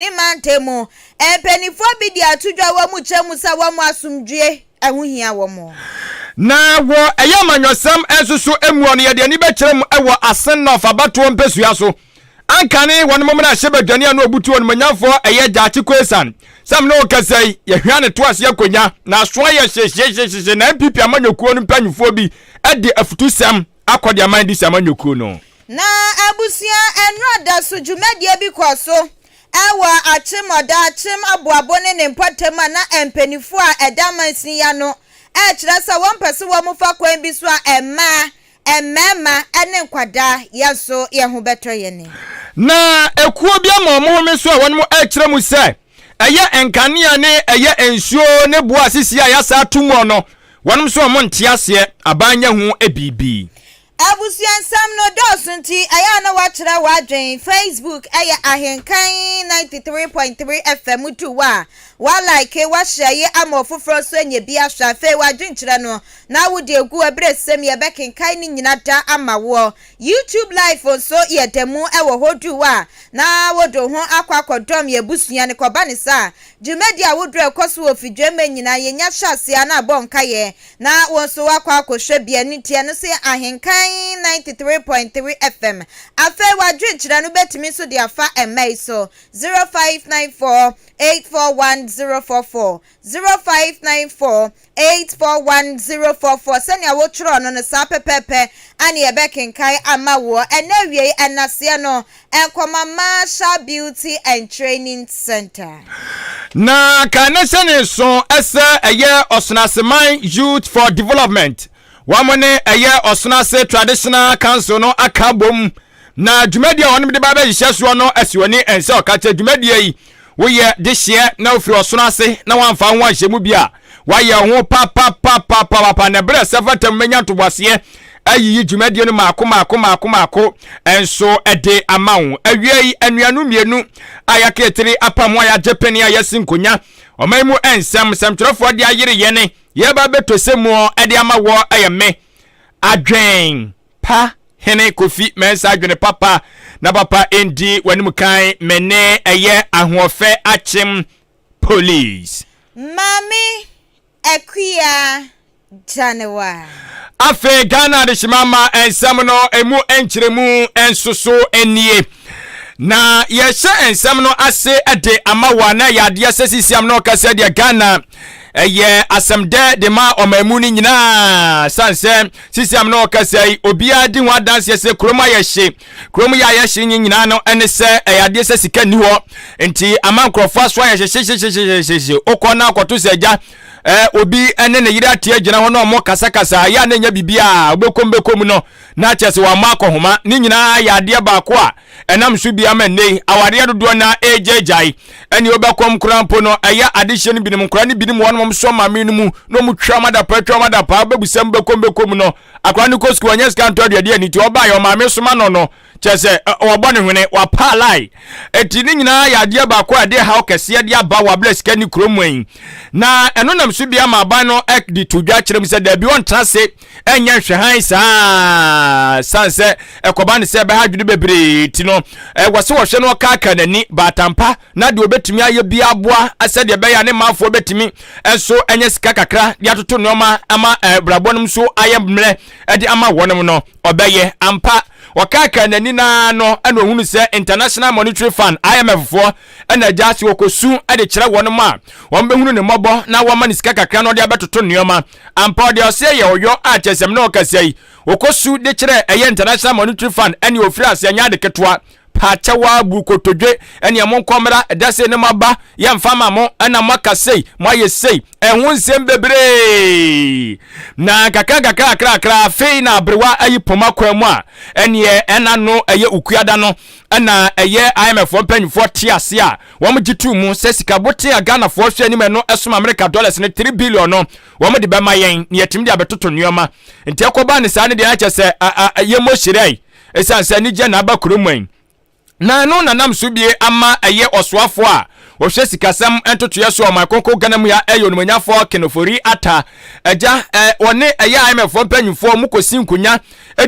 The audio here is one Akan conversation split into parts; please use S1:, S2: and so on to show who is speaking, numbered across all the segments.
S1: Ne mantam mu mpanimfoɔ bi de ato dwa wɔ mu kyerɛ mu sɛ wɔn asomdwoeɛ ho hia wɔn.
S2: Na wɔ ɛyɛ amanyɔsɛm nso so muɔ no, yɛde ani bɛkyerɛ mu wɔ Asen North abatoɔ mpɛsua so. Ankane wɔn mmarahyɛ badwani a na ɔbutu onimuonyamfoɔ ɛyɛ Gyakye Quayson sɛ me ne wo kasa yi, yɛhwia ne to ase akonya na aso ayɛ hyehyehyehye na NPP amanyɔkuo no mpanyinfoɔ bi de afutusɛm akɔ de ama NDC amanyɔkuo no.
S1: Na abusua nnora da so dwumadie bi kɔ so wɔ Akyem Ɔda, Akyem Aboabo ne ne mpɔtam a na mpaninfoɔ a ɛda amansin yi ano rekyerɛ sɛ wɔmpɛ sɛ wɔfa kwan bi so a mmaa, mmarima ne nkwadaa yɛn nso yɛn ho bɛtɔ yɛn.
S2: Na ekuo bi ama wɔn home so a wɔn rekyerɛ mu sɛ ɛyɛ nkanea ne ɛyɛ nsuo ne boɔ a sisi a yɛasa ato mu no, wɔn nso wɔn nte aseɛ, aban nyɛ ho biribi.
S1: Abusua nsɛm no dɔɔso nti ɛyɛ a na woakyerɛ w'adwen. Facebook ɛyɛ Ahenkan 93.3 FM du hɔ a, woalike, woahyɛɛye ama ɔfoforɔ nso anya bi ahwɛ. Afei w'adwenkyerɛ no na wode agu hɔ berɛ sɛm yɛbɛkenkan ne nyina da ama woɔ. YouTube live nso yɛ da mu wɔ hɔ du hɔ a na wode wo ho akɔ akɔdɔm yɛn abusua no. Kɔba ne saa a, dwumadi ahodoɔ a ɛkɔ so wɔ Fidwamma nyinaa yɛnya hyɛ aseɛ a na abɔ nkaeɛ Na wo nso woakɔ akɔhwɛ bi, ɛno nti ɛno nso yɛ Ahenkan 93.3 FM. Afei w'adwenkyerɛ no wobɛtumi nso de afa mma yi so, 0594 841 044, 0594 841 044. Sɛnea wotwerɛɛ no no saa pɛpɛɛpɛ ane yɛbɛkenkan ama woɔ. Ɛnnɛ awiei ɛnnaseɛ no, Nkɔma Marshall Beauty and Training Center.
S2: Na ka ne sɛ ne nso sɛ ɛyɛ Ɔsonaseman Youth for Development wɔn ne ɛyɛ Ɔsonase Traditional Council no aka abom na dwumadie a wɔn de ba bɛhyehyɛ soɔ no asi wɔn ani nsɛ ɔka kyerɛ dwumadie yi woyɛ dehyeɛ na wofiri ɔsono ase na woamfa wo ho anhyɛ mu bi a, woayɛ wo ho papapapapapa na ɛberɛ a ɛsɛ fata mu bɛnya ntoboaseɛ ayiyi dwumadie no maako maako maako maako nso de ama wo. Awiei, anuanom mmienu a yɛaka etiri apam ho a yɛagye pene a yɛasi nkonya ɔman mu nsɛm nsɛmtwerɛfoɔ de ayere yɛne yɛba bɛtɔ sɛ muɔ de ama woɔ yɛ me adwen pa Hene Kofi Mensah adwene papa na papa ndi w'anim kan me ne ɛyɛ ahoɔfɛ akyem police.
S1: Maame Akua Gyanewa.
S2: Afei Ghana adehyema ma nsɛm no emu nkyerɛmu nso so nie. Na yɛhyɛ nsɛm no ase de ama wo a na ɛyɛ adeɛ sɛ sisiam na ɔka sɛ deɛ Ghana ɛyɛ asɛm dɛ de ma ɔman mu no nyinaa san sɛ sisi am na ɔkasa yi obiara di ho adanseɛ sɛ kurom ayɛ hye kurom yɛ ayɛ hye nye nyinaa no ɛne sɛ ɛyɛ adeɛ sɛ sika nni hɔ nti ama nkurɔfoɔ aso ayɛ hyehyehyehyehyehye wokɔ na akɔto sɛ agya ɛɛ obi ɛne ne yere ate agyina hɔ na ɔmo kasakasa ɛyɛ a na ɛnyɛ biribiara wobɛkɔm bɛkɔm no na kyerɛ sɛ wɔammɔ akɔhoma ne nyinaa yɛ adeɛ baako a ɛnam so bi ama nnɛ yi awareɛ dodoɔ no ara ɛregyaegyae ɛne wobɛkɔm koraa mpo no ɛyɛ adehyeɛ no binom nkora no binom wɔn wɔn sɔ maame no mu na wɔn twa wɔn adapaa twa wɔn adapaa wobɛbusam bɛkɔm bɛkɔm no akora no kɔ sukuu ɔnyɛ sika ntɔ aduade ani nti ɔbaa yɛ ɔmaame soma no no kyerɛ sɛ wɔbɔ ne hwene wapaa lai eti ne nyinaa yɛ adeɛ baako a ɛde haw kɛseɛ de aba wɔ abla sika ne kurom yi na ɛno nam so bi ama aban no de to dwa kyerɛ mu sɛ daabi ɔntena ase ɛnyɛ nhwɛhan saa san sɛ ɛkɔba ne sɛ ɛbɛha adwene bebree ti no ɛwɔ sɛ wɔhwɛ no ɔkaaka n'ani baatampa na deɛ ɔbɛtumi ayɛ bi aboa sɛdeɛ ɛbɛyɛ a ne manfoɔ bɛtumi nso anya sika kakra de atoto nneɛma ama brabɔ no nso ayɛ mmerɛ de ama wɔnom no ɔbɛyɛ ampa ɔkaaka n'ani naa no ɛna ohunu sɛ International Monetary Fund IMF foɔ ɛna agya ase wɔkɔsu de kyerɛ wɔnom a wɔn bɛhunu ne mmɔbɔ na wɔma ne sika kakra na ɔde abɛtoto nneɛma Ampa ɔde ɔseɛ yɛ ɔyɔ a kyerɛ sɛ mene ɔkasa yi ɔkɔ su de kyerɛ ɛyɛ International Monetary Fund ɛne ɔfiri aseɛ nyɛ ade ketewa paakyɛw a bu kotodwe ɛneɛ monkɔ mmra ɛda sei ne moaba yɛmfa ma mo ɛna moaka sei moayɛ sei ɛho nsɛm bebree na kakra kakra kakra afei na aberewa ayi poma kwan mu a ɛneɛ ɛna no ɛyɛ ukuada no ɛna ɛyɛ IMF foɔ mpanyinfoɔ te ase a wɔn gye too mu sɛ sika boten a Ghanafoɔ hwɛ anim ɛno ɛsom America dollars no 3 billion no wɔn de bɛma yɛn na yɛtumi de abɛtoto nneɛma nti ɛkɔba ne saa ne deɛ akyɛ sɛ yɛmmɔ hyirae ɛsiane sɛ anigyeɛ na aba kurom yi na ɛno na nam so bie ama ɛyɛ ɔsoafoɔ a ɔhwɛ sikasɛm ntotoeɛ so ɔman kronkron Ghana mu ya ɛyɛ onimonyamfoɔ Ken Ofori Atta. Agya, ɛ, wɔne ɛyɛ IMF foɔ mpanyinfoɔ mu kɔsi nkonya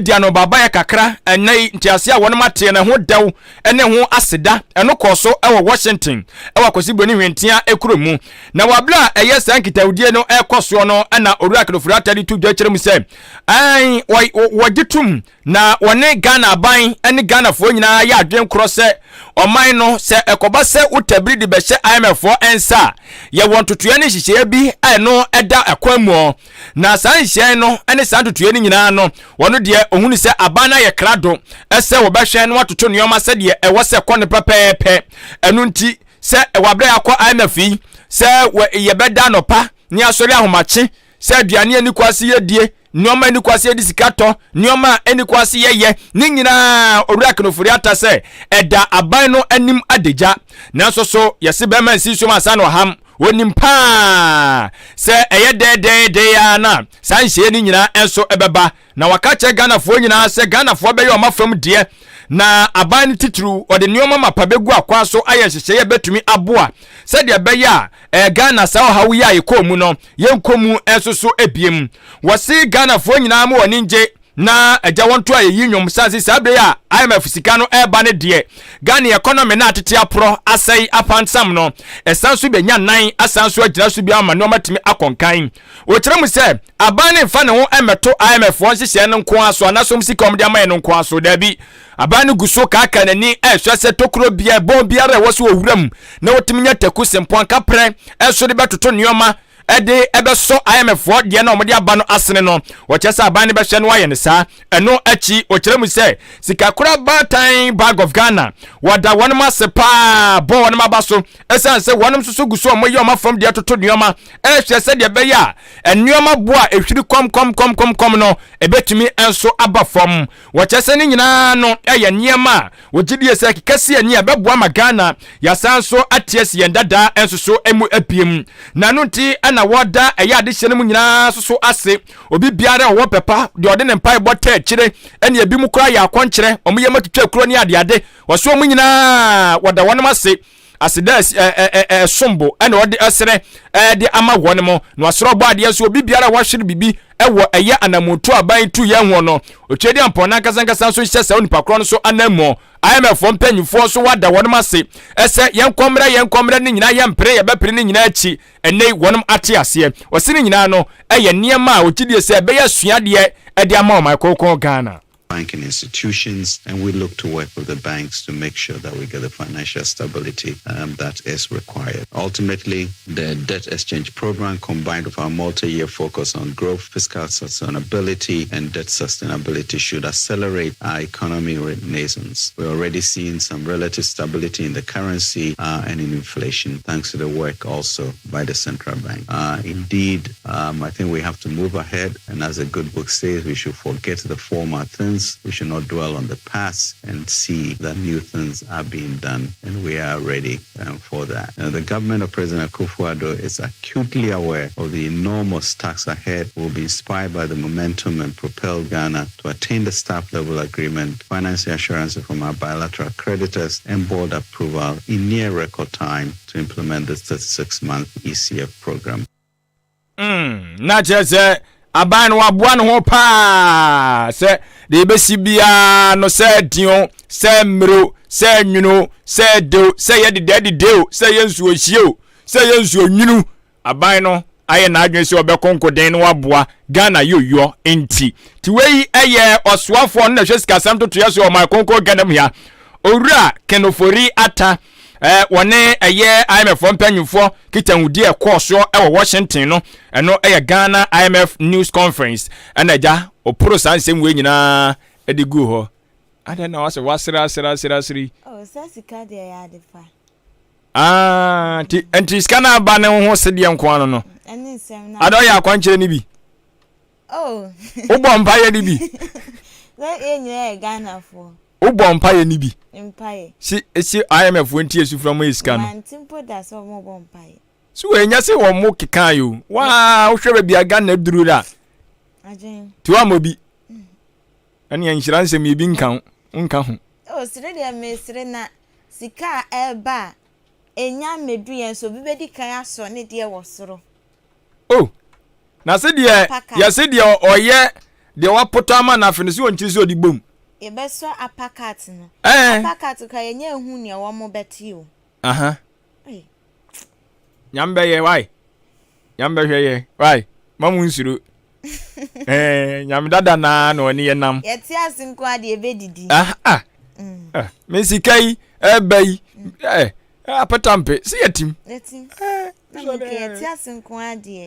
S2: di anobaabaeɛ kakra ɛnnɛ yi. Nteaseɛ a wɔnom ateɛ no ɛho dɛw ne ho aseda ɛno kɔɔ so wɔ Washington ɛwɔ Akwasi Broni Hwentea kuro mu. Na wɔ abere a ɛyɛ saa nkitahodie no ɛrekɔ soɔ no ɛna Owura Ken Ofori Atta de to dwa kyerɛ mu sɛ ɛn wɔgye tom Na wɔne Ghana aban ne Ghanafoɔ nyinaa yɛ adwene korɔ sɛ ɔman no sɛ ɛkɔba sɛ wotabiri de bɛhyɛ IMF foɔ nsa a, yɛwɔ ntotoeɛ ne nhyehyɛeɛ bi a ɛno ɛda ɛkwan muɔ. Na saa nhyehyɛeɛ no ne saa ntotoeɛ no nyinaa no, wɔno deɛ ɔhunu sɛ aban no ayɛ krado sɛ wɔbɛhwɛ na wɔatoto nneɛma sɛdeɛ ɛwɔ sɛ ɛkɔ no pɛpɛɛpɛ. Ɛno nti sɛ ɛwɔ aberɛ a yɛakɔ IMF yi sɛ yɛbɛda anɔpa ne asɔre ahomakye sɛ aduane a ɛni kwase yɛdie, nneɛma a ɛni kwase yɛde sika tɔ, nneɛma a ɛni kwase yɛyɛ, ne nyinaa Owura Ken Ofori-Atta sɛ ɛda aban no anim adagya. Nanso so yɛse bɛrima nsi nsuom ansa na ɔham? Onim paa sɛ ɛyɛ dɛɛdɛɛdɛɛ ara na saa nhyehyɛeɛ no nyinaa nso ɛbɛba. Na waka akyerɛ Ghanafoɔ nyinaa sɛ Ghanafoɔ bɛyɛ wɔn afam deɛ na aban no titiriw wɔde nneɛma mapa bɛgu akwan so ayɛ nhyehyɛeɛ a ɛbɛtumi aboa sɛdeɛ ɛbɛyɛ a ɛɛ Ghana saa ɔhaw yi a yɛkɔɔ mu no yɛnkɔ mu nso so ebiem. Wɔse Ghanafoɔ nyinaa mo ani ngye na agya wɔn to ayeyi nnwom sane se saa bere a IMF sika no ɛreba no deɛ Ghana economy no atete aporɔ asɛe apansam no ɛsan so bɛnya nan asan so agyina so bi ama nneɛma atumi akɔ nkan. Wɔkyerɛ mu sɛ aban no mfa ne ho mmɛto IMF foɔ nhyehyɛɛ no nko ara so anaasɛ wɔn sika a wɔde ama yɛn no nko ara so. Daabi. Aban no gu so kaakaa n'ani rehwɛ sɛ tokuro biara, ɛbɔn biara a ɛwɔ so wɔ wuram na wɔtumi nya taku, sempɔn, kaprɛ nso de bɛtoto nneɛma de bɛsɔ IMF foɔ deɛ na wɔde aba no asene no. Wɔkyerɛ sɛ aban no bɛhwɛ no ayɛ no saa. Ɛno akyi, wɔkyerɛ mu sɛ sikakora baatan Bank of Ghana, wɔda wɔnom ase paa bɔ wɔnom aba so ɛsiane sɛ wɔnom nso so gu so a wɔyɛ wɔn afam deɛ toto nneɛma ɛrehwɛ sɛdeɛ ɛbɛyɛ a nneɛma bo a ɛhwiri kɔmkɔmkɔmkɔm no ɛbɛtumi nso aba fam. Wɔkyerɛ sɛ ne nyinaa no yɛ nneɛma a wɔgye die sɛ ɛkeka si ani a ɛbɛboa ma Ghana yɛasan nso ate asi yɛn dadaa nso so mu abiem. Na ɛno nti na wɔda ɛyɛ adehyeɛ no mu nyinaa nso so ase. Obi biara a ɔwɔ pɛ pa, deɛ ɔde ne mpaebɔ tɛ akyire, ɛne ebi mu koraa yɛ akɔnkyerɛ, wɔn yam atwitwa kuro ne adeade. Wɔso wɔn nyinaa wɔda wɔnom ase. Aseda a ɛsom bo na ɔde ɛsrɛ de ama wɔn mo. Na wasrɛ ɔbɔ adeɛ nso obi biara a wahwere biribi wɔ ɛyɛ anamontuo aban tu yɛn ho no, Otwedeampɔn no ankasa ankasa nso nhyɛ saa onipa korɔ no so ananmu. IMF foɔ mpanyinfoɔ nso wada wɔnom ase sɛ yɛnkɔ mmrɛ yɛnkɔ mmrɛ ne nyinaa yɛmpere yɛbɛpere ne nyinaa akyi ɛnnɛ yi wɔnom ate aseɛ. Ɔse ne nyinaa no ɛyɛ nneɛma a ɔgyedie sɛ ɛbɛyɛ asuadeɛ de ama ɔman kronkron Ghana.
S3: Banking institutions, and we look to work with the banks to make sure that we get the financial stability um, that is required. Ultimately, the debt exchange program combined with our multi-year focus on growth, fiscal sustainability, and debt sustainability should accelerate our economy renaissance. We're already seeing some relative stability in the currency uh, and in inflation, thanks to the work also by the central bank. Uh, indeed, um, I think we have to move ahead, and as a good book says, we should forget the former things. We should not dwell on the past and see that new things are being done, and we are ready um, for that. Now, the government of President Akufo-Addo is acutely aware of the enormous task ahead. Will be inspired by the momentum and propel Ghana to attain the staff level agreement, financing assurances from our bilateral creditors, and board approval in near record time to implement the 36-month ECF program.
S2: Mm, na kyerɛ sɛ aban no waboa ne ho paa sɛ deɛ ɛbɛsi biara no sɛ den o sɛ mmere o sɛ nwunu o sɛ de o sɛ yɛ dedɛɛdedɛ o sɛ yɛ nsuo hyie o sɛ yɛ nsuo nwunu aban no ayɛ n'adwene sɛ ɔbɛkɔ nkoden no waboa Ghana yoyɔ nti ti wei ɛyɛ ɔsoafoɔ no na ɛhwɛ sikasɛm totoeɛ so ɔman kronkron Ghana mu ha Owura Ken Ofori Atta eh, wɔne ɛyɛ IMF foɔ mpanyinfoɔ kitahudi a ɛkɔɔ soɔ ɛwɔ Washington no, ɛno ɛyɛ Ghana IMF News Conference, ɛna agya ɔporo saa nsɛm wei nyinaa ɛde guu hɔ. Adɛn na wasɛ wasere asere asere asere yi?
S1: Oh, sɛ sika deɛ yɛ ade pa.
S2: Ah, nti nti sika no aba ne ho sedeɛ nko ano no.
S1: Ɛne nsɛm no.
S2: Adɛ ɔyɛ akwankyerɛ no bi.
S1: Oh.
S2: Wobɔ mpaeɛ no bi.
S1: Sɛ yɛn nyinaa yɛ Ghanafoɔ.
S2: Wobɔ mpaeɛ no bi.
S1: Mpaeɛ.
S2: Si si IMF foɔ nti esufrɛ wɔn yɛ sika no.
S1: Mante mpo da sɛ wɔn bɔ mpaeɛ.
S2: So wei nyɛ sɛ wɔn mo keka yi o. Waa wohwɛ baabi a Ghana duru la.
S1: Adwen.
S2: Ti wɔn amɔ bi. Ɛne nhyira nsɛm yɛ bi nka ho nka ho.
S1: Oh sere deɛ mesere na sika a ɛreba a. Ɛnya mmɛdu yɛn so, obi bɛdi kan asɔ ne deɛ wɔ soro.
S2: Oh, na se deɛ yɛse deɛ ɔyɛ deɛ wapotɔ ama no afe no sɛ ɔnkyiri sɛ ɔde bom.
S1: Yɛbɛsɔ upper cut no. Eh. Upper cut kora yɛnyɛ ehu nea wɔn bɛte o.
S2: Aha. Nyame bɛyɛ wai. Nyame bɛhwɛ yɛ wai. Ma mu nsuro. Eh, nyame dada naa na ɔne yɛ nam.
S1: Yɛte ase nko a deɛ ɛbɛdidi.
S2: Ah ah. Mm. Ah, me sika yi ɛba yi. Eh, apatampe sɛ yɛtim.
S1: Yɛtim. Eh, na meka yɛte ase nko a deɛ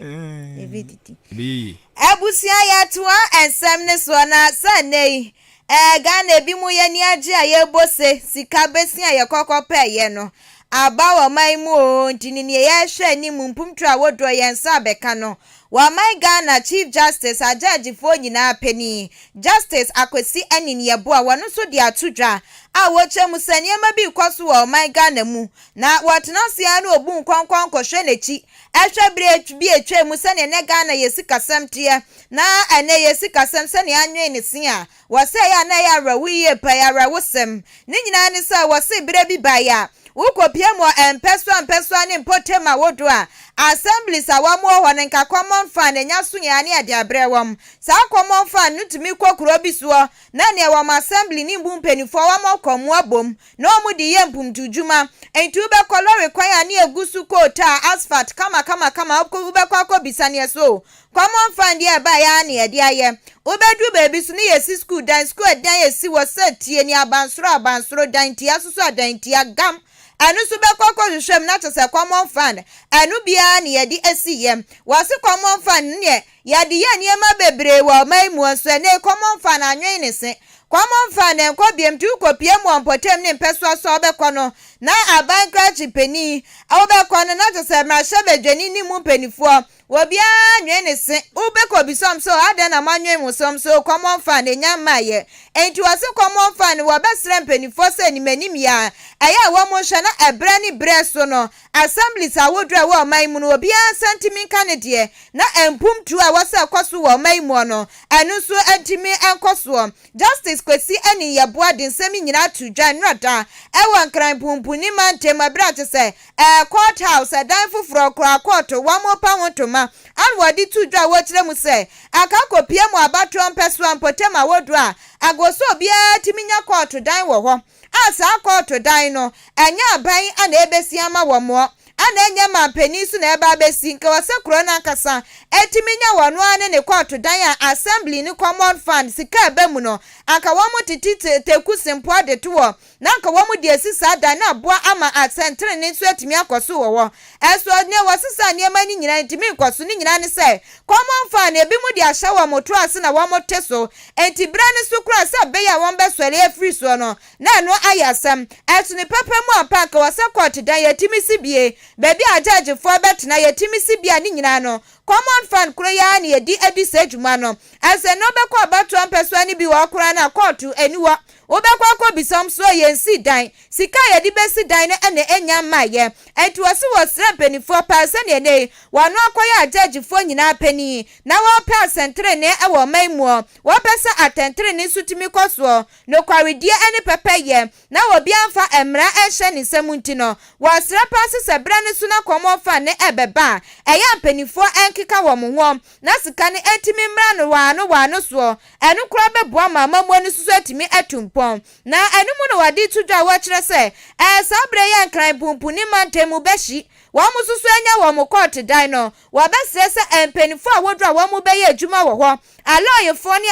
S1: ɛbɛdidi. Abusua yɛtoa nsɛm ne soɔ na sɛ nnɛ yi Ɛɛ Ghana ebi mo yɛni agye a yɛbɔ se sika besi a yɛkɔkɔ pɛɛyɛ no aba wɔ man mu oo nti ne neɛ yɛhwɛ anim mpumturo a wodoɔ yɛn nsa abɛka no wɔ man Ghana Chief Justice agyɛɛgyefoɔ nyinaa panin Justice Akwasi Anin Yeboah wɔno nso de ato dwa a wɔkyerɛ mu sɛ nneɛma bi rekɔ so wɔ ɔman Ghana mu na wɔtena ase ara na obu nkɔnkɔn kɔhwɛ n'akyi ɛhwɛ berɛ bi a atwa mu sɛdeɛ nɛ Ghana yɛ sikasɛm teɛ Na ɛnnɛ yɛn sikasɛm sɛnea anwen ne se a wɔsɛe a na ɛyɛ awerɛhow yiye paa yɛ awerɛhosɛm. Ne nyinaa ne sɛ wɔse bere bi bae a wokopia mu wɔ mpɛsoa mpɛsoa ne mpɔtam ahodoɔ a assemblies a wɔn wɔ hɔ no nka common fund anya so yɛn ane ɛde abrɛ wɔn. Saa common fund no tumi kɔ kuro bi soɔ na neɛ wɔn assembly ne mu mpaninfoɔ wɔn kɔ mu abom na wɔn de yɛ mpomtudwuma. Enti wobɛkɔ lɔre kwan a ne egu so kootaa asphalt kama kama kama wobɛkɔ akɔbisa neɛ so Common fund yi a ɛbaeɛ ara na yɛde ayɛ. Wobɛduru baabi so no yɛsi sukuu dan, sukuu ɛdan a ɛsi hɔ sɛ tie ni abansoro abansoro, dan tia soso adan tia, gam. Ɛno nso bɛkɔ akɔhwehwɛ mu na kyerɛ sɛ common fund, ɛno biara na yɛde asi yɛ. Wɔse common fund no deɛ yɛde yɛ nneɛma bebree wɔ ɔman yi mu nso ɛnnɛ yi common fund anwen ne se. Common fund ɛnkɔ biom nti wokɔpie mu wɔ mpɔtam ne mpɛsoa so a wobɛkɔ no na aban krakye panin, wobɛkɔ no na kyerɛ sɛ mmarahyɛbadwani ne mu mpanifoɔ Obiara nwen ne se. Wo bɛ kɔ bisa wɔn sɛ adɛn na moanwen mo se wɔn se common fund nya mmaeɛ. Enti wɔ se common fund wɔ bɛ srɛ mpaninfoɔ sɛ anim anim yi ara ɛyɛ a wɔn nhwɛ na ɛbrɛ ne brɛ so no assemblies ahodoɔ a ɛwɔ ɔman yi mu no obiara nsa ntumi nka ne deɛ na mpumtuo a ɛwɔ sɛ ɛkɔ so wɔ ɔman yi muɔ no ɛno nso ntumi nkɔ soɔ. Justice Kwesi Anin Yeboah de nsɛm yi nyinaa too dwa nnora da ɛwɔ Nkran Mpunpuni mantam ɛberɛ a kyesɛ Ɛɛ court house, ɛdan foforɔ koraa, kɔɔto, wɔrepa ho ntoma, ana wɔde to dwa a wɔkyerɛ mu sɛ, anka kɔpie mu abatoɔ mpɛsoa mpɔtam ahodoɔ a, anka ɔsɛ obiara tumi nya kɔɔto dan wɔ hɔ, a saa kɔɔto dan no, ɛnyɛ aban na ɛbɛsi ama wɔn, ɛna ɛnyɛ manpanin nso na ɛreba abɛsi, nka ɔsɛ kuro no ankasa tumi nya wɔn ara ne ne kɔɔto dan a assembly ne common fund sika a ɛba mu no, anka wɔtete teku sempoa de to hɔ na anka wɔde asi saa dan no aboa ama asɛntrenee nso atumi akɔ so wɔ hɔ. Ɛso nea wɔsesaa nneɛma no nyinaa ntumi nkɔ so. Ne nyinaa ne sɛ, common fund no, ebinom de ahyɛ wɔn to ase na wɔte so. Enti berɛ no so koraa sɛ ɛbɛyɛ a wɔbɛsɔre afiri soɔ no, na ɛno ayɛ asɛm. Ɛso ne papa mu ampa anka wɔ sɛ kɔɔte dan yɛtumi si bie, baabi a agyɛɛgyefoɔ bɛtena yɛtumi si bie a ne nyinaa no, Common fund koro yi ara na yɛdi adi saa dwuma no. Ɛsɛ na wobɛkɔ abatoɔ mpɛsoa no bi wɔ hɔ koraa no a kɔɔto nni hɔ. Wobɛkɔ akɔbisa wɔn so yɛnsii dan. Sika a yɛde bɛsi dan no na ɛnnya mmaeɛ. Ɛnti wɔse wɔsrɛ mpaninfoɔ paa sɛdeɛ ɛnnɛ yi wɔn akɔyɛ agyɛɛgyefoɔ nyinaa panin na wɔpɛ asɛntenenee wɔ ɔman muɔ. Wɔpɛ sɛ atɛntenenee nso tumi kɔ soɔ, nokwaredie ne pɛpɛyɛ. na obiara mfa mmara nhyɛ ne nsam nti no, wɔsrɛ paa sɛ sɛ berɛ no so na kɔmɔfa no rebɛba a, ɛyɛ a mpanimfoɔ nkeka wɔn ho na sika no ntumi mmra no wɔano wɔano soɔ. Ɛno koraa bɛboa ma amammuo no nso so atumi atu mpɔn. Na ɛno mu na wɔde to dwa a wɔkyerɛ sɛ, ɛɛ saa berɛ yi a Nkran Mpumpuni mantam mu bɛhye wɔn nso so anya wɔn kɔɔte dan no, wɔbɛsrɛ sɛ mpanimfoɔ a wɔduru a wɔbɛyɛ adwuma wɔ hɔ, alɔɔyefoɔ ne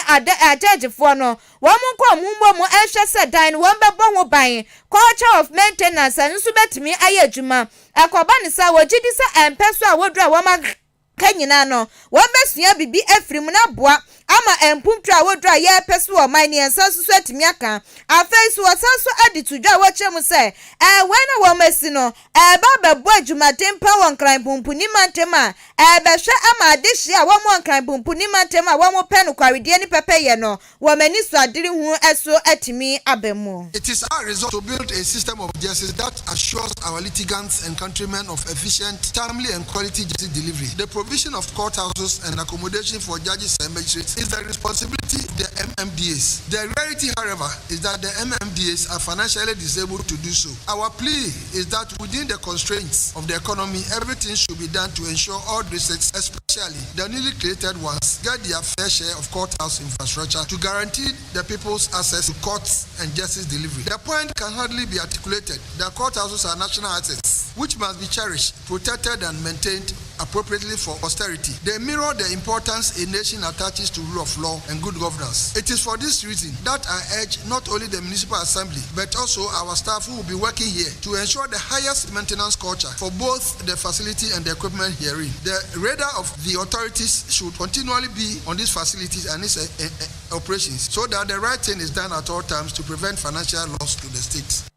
S1: agyɛɛgyefoɔ no, Wɔn nkɔ wɔn mmɔ mu nhwɛ sɛ dan no wɔn bɛbɔ ho ban, culture of maintenance, ɛno nso bɛtumi ayɛ adwuma. Ɛkɔba no saa a, wɔgye di sɛ ɛmpɛ so a wɔduru a wɔn aka nyinaa no, wɔn bɛsua biribi afiri mu na aboa ama mpuntuo a wɔduru a yɛrepɛ so wɔ ɔman no yɛn nsa nso so atumi aka. Afei nso wɔsan nso de to dwa a wɔkyerɛ mu sɛ ɛwɛn a wɔn asi no ɛreba abɛbɔ adwumaden pa wɔ Nkran Pumpuni mantam a ɛrebɛhwɛ ama adehyeɛ a wɔn wɔ Nkran Pumpuni mantam a wɔpɛ nokwaredie ne pɛpɛyɛ no wɔn anisoaderehunu so atumi aba mu.
S4: It is our resolve to build a system of justice that assures our litigants and countrymen of efficient, timely and quality justice delivery. The provision of courthouses and accommodation for judges and magistrates is the responsibility of the MMDAs. The reality, however, is that the MMDAs are financially disabled to do so. Our plea is that within the constraints of the economy, everything should be done to ensure all districts, especially the newly created ones, get their fair share of courthouse infrastructure to guarantee the people's access to courts and justice delivery. The point can hardly be articulated that courthouses are national assets which must be cherished, protected, and maintained appropriately for posterity. They mirror the importance a nation attaches to rule of law and good governance. It is for this reason that I urge not only the municipal assembly but also our staff who will be working here to ensure the highest maintenance culture for both the facility and the equipment herein. The radar of the authorities should continually be on these facilities and its uh, uh, operations so that the right thing is done at all times to prevent financial loss to the state.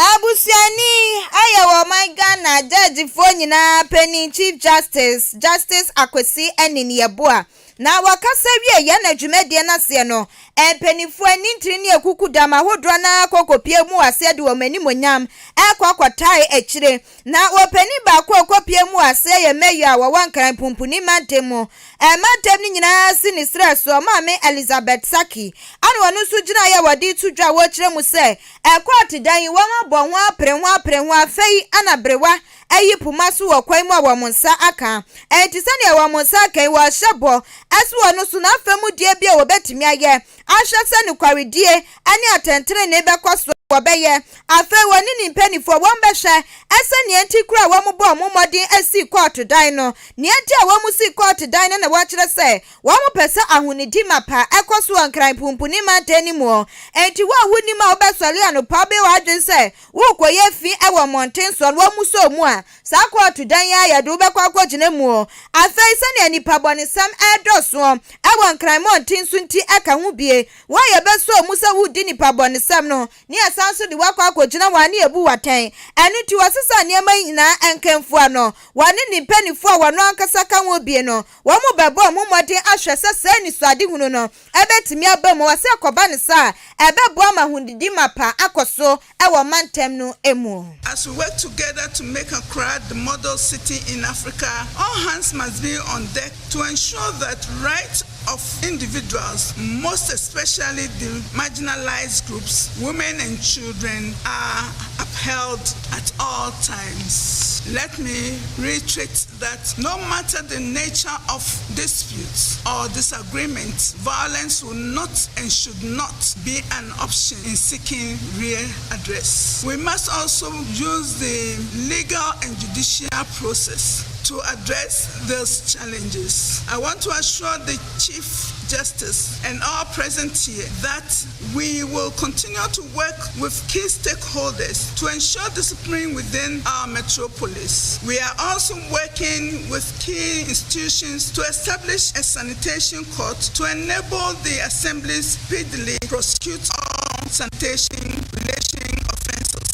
S1: Abusuani ayɛ wɔ ɔman Ghana gyɛɛgyefoɔ nyinaa panin Chief Justice, Justice Akwasi Anin Yeboah na wɔkasa wie yɛ na dwumadie no aseɛ no, mpanimfoɔ anintini ne akukudam ahodoɔ no ara kɔkɔpie mu aseɛ de wɔn animonyam ɛkɔ akɔtae akyire. Na wɔpanin baako a ɔkɔpie mu aseɛ yɛ mayor a wɔwɔ Nkran Pumpuni mantam mu. Mantam no nyinaa si ne serɛ soɔ, Maame Elizabeth Saki, ana ɔno nso gyinaeɛ a wɔde to dwa a wɔkyerɛ mu sɛ ɛkɔɔte dan yi wɔn abɔ ho apere ho apere ho afei ana berewa ayi poma so wɔ kwan mu a wɔn nsa aka. Ɛnti sɛdeɛ wɔn nsa aka yi, wɔhyɛ bɔ ɛso wɔ no so n'afa mu die bi a wɔbɛtumi ayɛ ahwɛ sɛ nokwaredie ne atɛntenenee bɛkɔ so wɔbɛyɛ. Afei wɔne ne mpanimfoɔ wɔn bɛhwɛ ɛsɛ nea nti kura a wɔn bɔ wɔn mmɔden asi kɔɔto dan no. Nea nti a wɔn si kɔɔto dan no na wɔkyerɛ sɛ wɔn pɛ sɛ ahonidi mapa ɛkɔ so wɔ Nkran Pumpuni mantam no mu. Enti wo a wonim a wobɛsɔre anɔpa wobɛyɛ w'adwene sɛ worekɔyɛ fi wɔ mmɔnten soɔ no, wɔn mu sɔ mu a, saa kɔɔto dan yi a yɛde wobɛkɔ akɔgyina mu. Afei sɛnea nipa bɔnesɛm ɛredɔsoɔ ɛwɔ Nkran mmɔnten so nti ɛka ho bie. Wɔn a yɛbɛsɔ mu sɛ wodi nipa bɔnesɛm no ne yɛsan so de wakɔ akɔgyina wɔn a ne yɛbu watɛn. Ɛno nti wɔsesa nneɛma yi nyinaa nkamfua no, wɔne ne mpanimfoɔ a wɔn ankasa ka ho bie no, wɔn mu bɛbɔ wɔn mmɔden ahwɛ sɛ saa anisoadehunu no ɛbɛtumi aba mu. Wɔsɛ kɔba ne saa ɛbɛboa ma ahonidi mapa akɔ so ɛwɔ mantam no mu.
S5: As we work together to make Accra the model city in Africa, all hands must be on deck to ensure that rights of individuals, most especially the marginalized groups, women and children, are upheld at all times. Let me reiterate that no matter the nature of disputes or disagreements, violence will not and should not be an option in seeking real address. We must also use the legal and judicial process to address these challenges. I want to assure the Chief Justice and all present here that we will continue to work with key stakeholders to ensure discipline within our metropolis. We are also working with key institutions to establish a sanitation court to enable the assembly speedily prosecute all sanitation relation offences.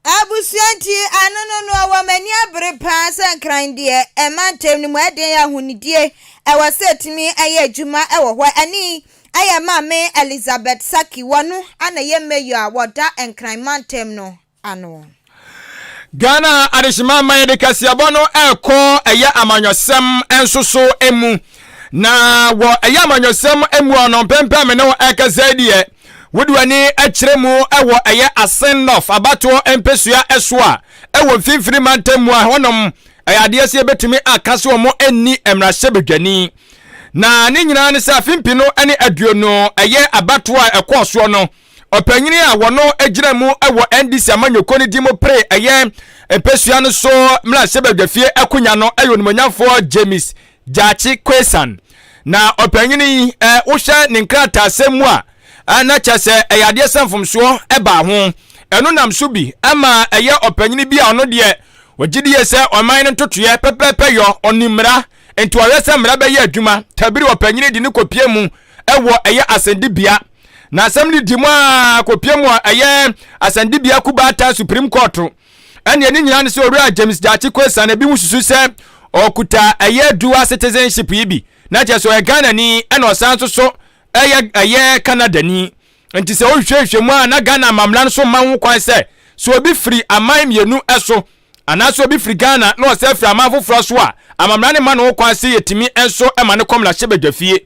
S1: Abusua, nti ano no wɔ m'ani abere paa sɛ Nkran deɛ ɛma ntɛm no mu ɛden ahonidie ɛwɔ sɛ ɛtumi ɛyɛ adwuma ɛwɔ hɔ. Ɛne ɛyɛ Maame Elizabeth Saki, wɔno ana yɛ mayor a wɔda Nkran mantam no ano.
S2: Ghana adehyema ma yɛde kaseabɔ no ɛrekɔ ɛyɛ amanyɔsɛm nso so mu. Na wɔ ɛyɛ amanyɔsɛm mu a no mpɛmpɛn me ne wo ɛkasa deɛ, wode w'ani akyerɛ mu ɛwɔ ɛyɛ Assin North abatoɔ mpɛsua ɛso a ɛwɔ Mfimfini mantam mu a, hɔnom ɛyɛ adeɛ sɛ yɛbɛtumi aka so wɔn ani mmarahyɛbadwani. Na ne nyinaa ne sɛ afe 2020 ɛyɛ abatoɔ a ɛkɔɔ soɔ no, ɔpanyini a wɔno gyina mu wɔ NDC amanyɔkuo no di mu pere ɛyɛ mpɛsua no so mmarahyɛbadwafie akonnwa no ɛyɛ Onimonyamfoɔ James Gyakye Quayson. Na ɔpanyini yi ɛ wohwɛ ne nkrataasɛm mu a, na kyerɛ sɛ ɛyɛ adeɛ sɛ mfomsoɔ ɛbaa ho. Ɛno nam so bi ama ɛyɛ ɔpanyini bi a ɔno deɛ wɔgye die sɛ ɔman no ntotoeɛ pɛpɛɛpɛ yɔ ɔne mmara, nti ɔyɛ sɛ mmara bɛyɛ adwuma tabiri. Ɔpanyini de ne kɔpie mu ɛwɔ ɛyɛ asɛndibea na asɛm no di mu a kɔpie mu a ɛyɛ asɛndibea kubaata Supreme Court. Ɛne ɛne nyinaa ne sɛ Owura James Gyakye Quayson, ebi mu susu sɛ ɔkuta ɛyɛ dual citizenship yi bi, na kyerɛ sɛ ɔyɛ Ghana ni ɛna ɔsan nso so ɛyɛ Canada ni. Nti sɛ wohwehwɛ mu a, na Ghana amammerɛ no so ma ho kwan sɛ obi firi aman mmienu ɛso. Anaasɛ obi firi Ghana na ɔsan firi aman foforɔ so a, amammerɛ no mma no ho kwan sɛ yɛtumi nso ma no kɔ mmarahyɛbadwafie.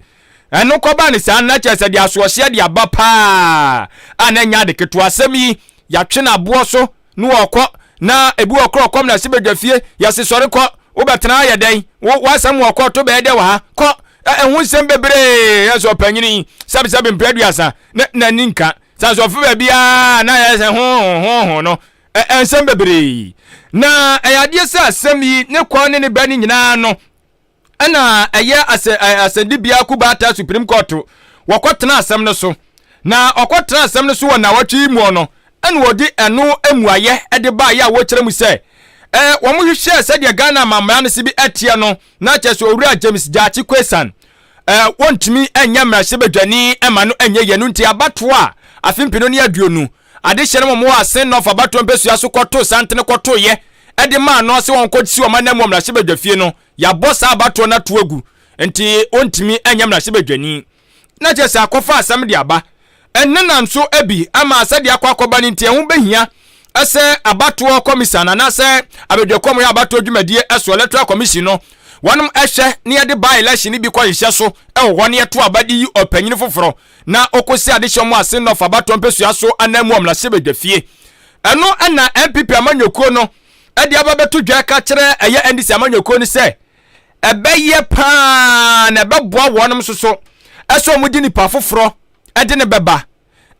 S2: Ɛno kɔbaa no saa no, na kyerɛ sɛ deɛ asoɔhyeɛ de aba paa a na ɛnyɛ ade ketewa. Asɛm yi, yɛatwe no aboɔ so na wɔkɔ, na ebi wɔ korɔ ɔkɔ mmarahyɛbadwafie, yɛse sɔre kɔ, wobɛtena ha yɛ dɛn? Wo, w'asɛm wɔ kɔɔto bɛyɛ dɛ wɔ ha, kɔ. Ɛho nsɛm bebree, yɛ sɛ ɔpanyini yi, sɛbesɛbe mprɛ aduasa, na n'ani nka. Sɛ nso ɔfe baabiara na yɛ sɛ ho ho ho no, nsɛm bebree. Na ɛyɛ adeɛ sɛ asɛm yi ne kwan ne ne bɛ no nyinaa no, ɛna ɛyɛ asɛ asɛnnibea kubaata Supreme Court wɔkɔtena asɛm no so. Na ɔkɔtena asɛm no so wɔ nnawɔtwe yi muɔ no, ɛna wɔde ɛno mmuayɛ de baeɛ a wɔkyerɛ mu sɛ ɛɛ wɔn hwehwɛɛ sɛdeɛ Ghana amammara no si bi ɛteɛ no, na kyerɛ sɛ Owura James Gyakye Quayson ɛɛ wɔntumi nyɛ mmarahyɛbadwani ɛma no ɛnyɛ yɛ no nti abatoɔ a afe mpenu ne aduonu Adehyeɛ no wɔn wɔ Asen North abatoɔ mpɛsua so kɔtoo santene kɔtoeɛ de maa no sɛ wɔnkɔsi wɔn ananmu wɔ mmarahyɛbadwafie no, yɛabɔ saa abatoɔ no ato agu nti ɔntumi nyɛ mmarahyɛbadwani. Na kyerɛ sɛ akɔfa asɛm de aba. Ɛno nam so bi ama sɛdeɛ akɔ akɔba no nti ɛho bɛhia sɛ abatoɔ kɔmisan anaasɛ abadwakuo a wɔyɛ abatoɔ dwumadie so electoral commission no wɔnom hwɛ na yɛde by election no bi kɔhyehyɛ so wɔ hɔ na yɛto aba de yi ɔpanyin foforɔ na ɔkɔsi adehyɛ mu ase North abatoɔ mpɛsua so ananmu wɔ mmarahyɛbadwafie. Ɛno na NPP amanyɔkuo no de aba bɛto dwa ka kyerɛ ɛyɛ NDC amanyɔkuo no sɛ ɛbɛyɛ paa na ɛbɛboa wɔnom nso so ɛsɛ wɔn de nipa foforɔ de ne bɛba.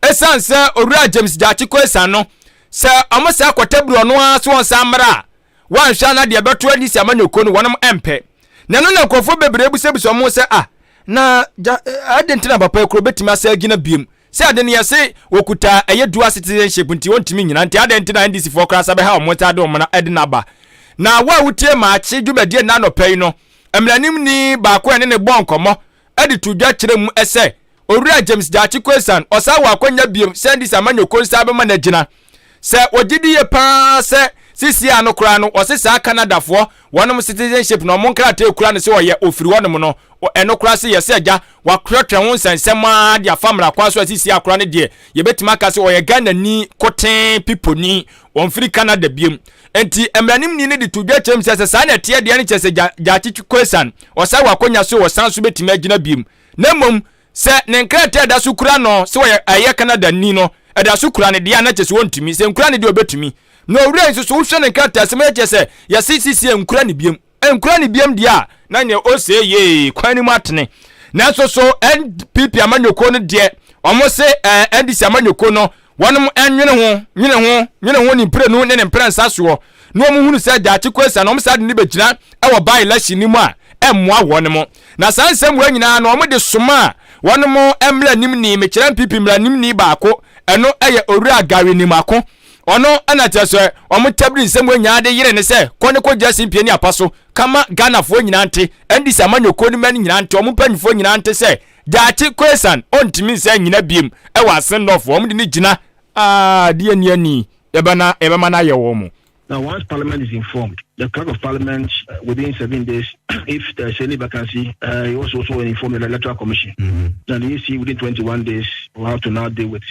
S2: Ɛsiane sɛ Owura James Gyakye Quayson no sɛ wɔn saa kɔtabiri ɔno ara so wɔn san mmra a Woanhwɛ a na deɛ ɛbɛto adi sɛ amanyɔkuo no wɔnom mpɛ. Na ɛno na nkurɔfoɔ bebree bisabisa wɔn ho sɛ, ah, na gya, adɛn nti na papa yi koro bɛtumi asa agyina biom? Sɛ ade no yɛse wɔkuta ɛyɛ dual citizenship nti wɔntumi nyina nti adɛn nti na NDC foɔ koraa sa bɛha wɔn nsa de wɔn de no aba? Na wo a wotie Maakye dwumadie nnɛ anɔpa yi no, mmaranimni baako a ɛne no bɔɔ nkɔmmɔ de too dwa kyerɛ mu sɛ, Owura James Gyakye Quayson, ɔsan wɔ akwanya biom sɛ NDC amanyɔkuo nsa bɛma no agyina. Sɛ wɔgye di yie paa sɛ seesei ano koraa no wɔse saa Canadafoɔ wɔnom citizenship no wɔn nkrataa ekura no sɛ ɔyɛ ofiri hɔnom no, ɛno koraa se yɛse agya watwerɛtwerɛ ho nsɛnsɛm ara de afa mmara kwan so a seesei akora no deɛ yɛbɛtumi aka sɛ ɔyɛ Ghanani kotee piponi, ɔmfiri Canada biom. Enti mmaranimni no de to dwa kyerɛ mu sɛ sɛ saa na ɛteɛ deɛ no kyerɛ sɛ Gyakye Quayson ɔsan wɔ akwanya so ɔsan so bɛtumi agyina biom. Na mmom, sɛ ne nkrataa a ɛda so kura no sɛ ɔyɛ ɛyɛ Canadani no, ɛda so kura no deɛ a, na kyerɛ sɛ ɔntumi. Sɛ nkura no deɛ ɔbɛtumi. Na owura yi nso so, wohwɛ ne nkrataasɛm a, ɛkyerɛ sɛ yɛse sisi nkura no biam. Nkura no biam deɛ a, na neɛ ɔsee yee, kwan no mu atene. Nanso so NPP amanyɔkuo no deɛ, wɔn se ɛɛ NDC amanyɔkuo no, Wɔnom nwene ho, nwene ho, nwene ho ne mprenu ne ne mprɛnsa soɔ, na wɔn hunu sɛ daakye Kwesi na wɔn saa de no bɛgyina wɔ by election no mu a, ɛmmoa wɔnom. Na saa nsɛm wei nyinaa no wɔn de somaa wɔnom mmranimni, mekyerɛ NPP mmranimni baako, ɛno yɛ Owura Gary Nimako. Ɔno na kyerɛ sɛ wɔn tabiri nsɛm wei nyinaa de yere ne sɛ kɔ ne kɔgyina simpie ne apa so ka ma Ghanafoɔ nyinaa nte, NDC amanyɔkuo no mma no nyinaa nte, wɔn mpanyinfoɔ nyinaa nte sɛ Daakye Quayson ɔntumi nsan nnyina biom wɔ Asen North wɔn de no gyina aa deɛ ni ani yɛbɛna yɛbɛma no ayɛ wɔn.
S6: Now, once Parliament is informed, the Clerk of Parliament, within seven days, if there is any vacancy, he also, also inform the Electoral Commission. Then the EC, within 21 days, will have to now deal with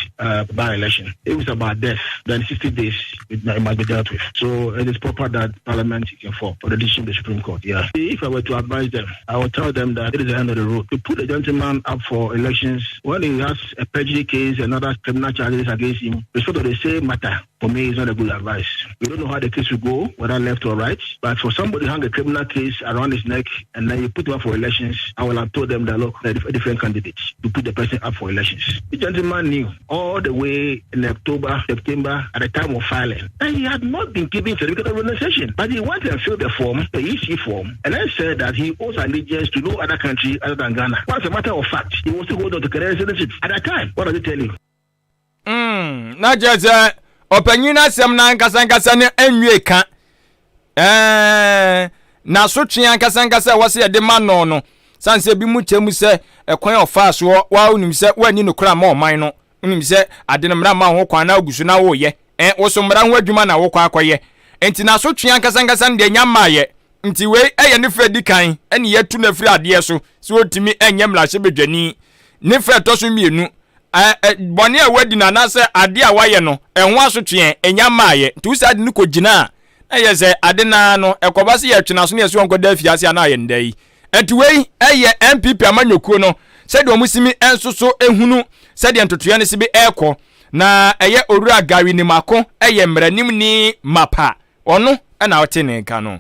S6: by election. If it's about death, then 60 days it, it must be dealt with. So it is proper that Parliament is informed for the decision of the Supreme Court. Yeah. If I were to advise them, I would tell them that it is the end of the road. To put a gentleman up for elections when he has a perjury case and other criminal charges against him, it's sort of the same matter. For me, it's not a good advice. We don't know how the case will go, whether left or right. But for somebody to hang a criminal case around his neck and then you put him up for elections, I will have told them that look, there are different candidates to put the person up for elections. The gentleman knew all the way in October, September, at the time of filing, and he had not been given certificate of renunciation. But he went and filled the form, the EC form, and then said that he owes allegiance to no other country other than Ghana. Well, as a matter of fact, he was still holding on to Canadian citizenship at that time. What does it tell you?
S2: Mm, na kyerɛ sɛ ɔpanyin no asɛm no ankasankasa no nwie ka. Ɛɛ, n'asotwe ankasankasa a ɛwɔ sɛ yɛde ma no no, sane sɛ ebi mu kyɛ mu sɛ ɛkwan a ɔfaa soɔ, waa wonim sɛ woanni nokorɛ amma ɔman no, wonim sɛ ade no mmara mma wo ho kwan na wogu so na woreyɛ. Ɛ, wo so mmara ho adwuma na wokɔ akɔyɛ. Enti n'asotwe ankasankasa no deɛ nya mmaeɛ. Nti wei yɛ ne fɛ di kan ne yɛatu no afiri adeɛ so sɛ ɔntumi nyɛ mmarahyɛbadwani. Ne fɛ ɛtɔ so mmienu, bɔne a wadi no anaasɛ adeɛ a wayɛ no, ɛho asotweɛ ɛnya mmaeɛ. Nti wo saa de no kɔgyina a, Na ɛyɛ sɛ ade no ara no, ɛkɔba sɛ yɛtwe n'aso na yɛse ɔnkɔda afiase a na ayɛ nnɛ yi. Ɛnti wei yɛ NPP amanyɔkuo no sɛdeɛ wɔn simi nso so hunu sɛdeɛ ntotoeɛ no sibi ɛrekɔ. Na ɛyɛ Owura Gary Nimako yɛ mmaranimni mapa, ɔno na ɔte ne nka no.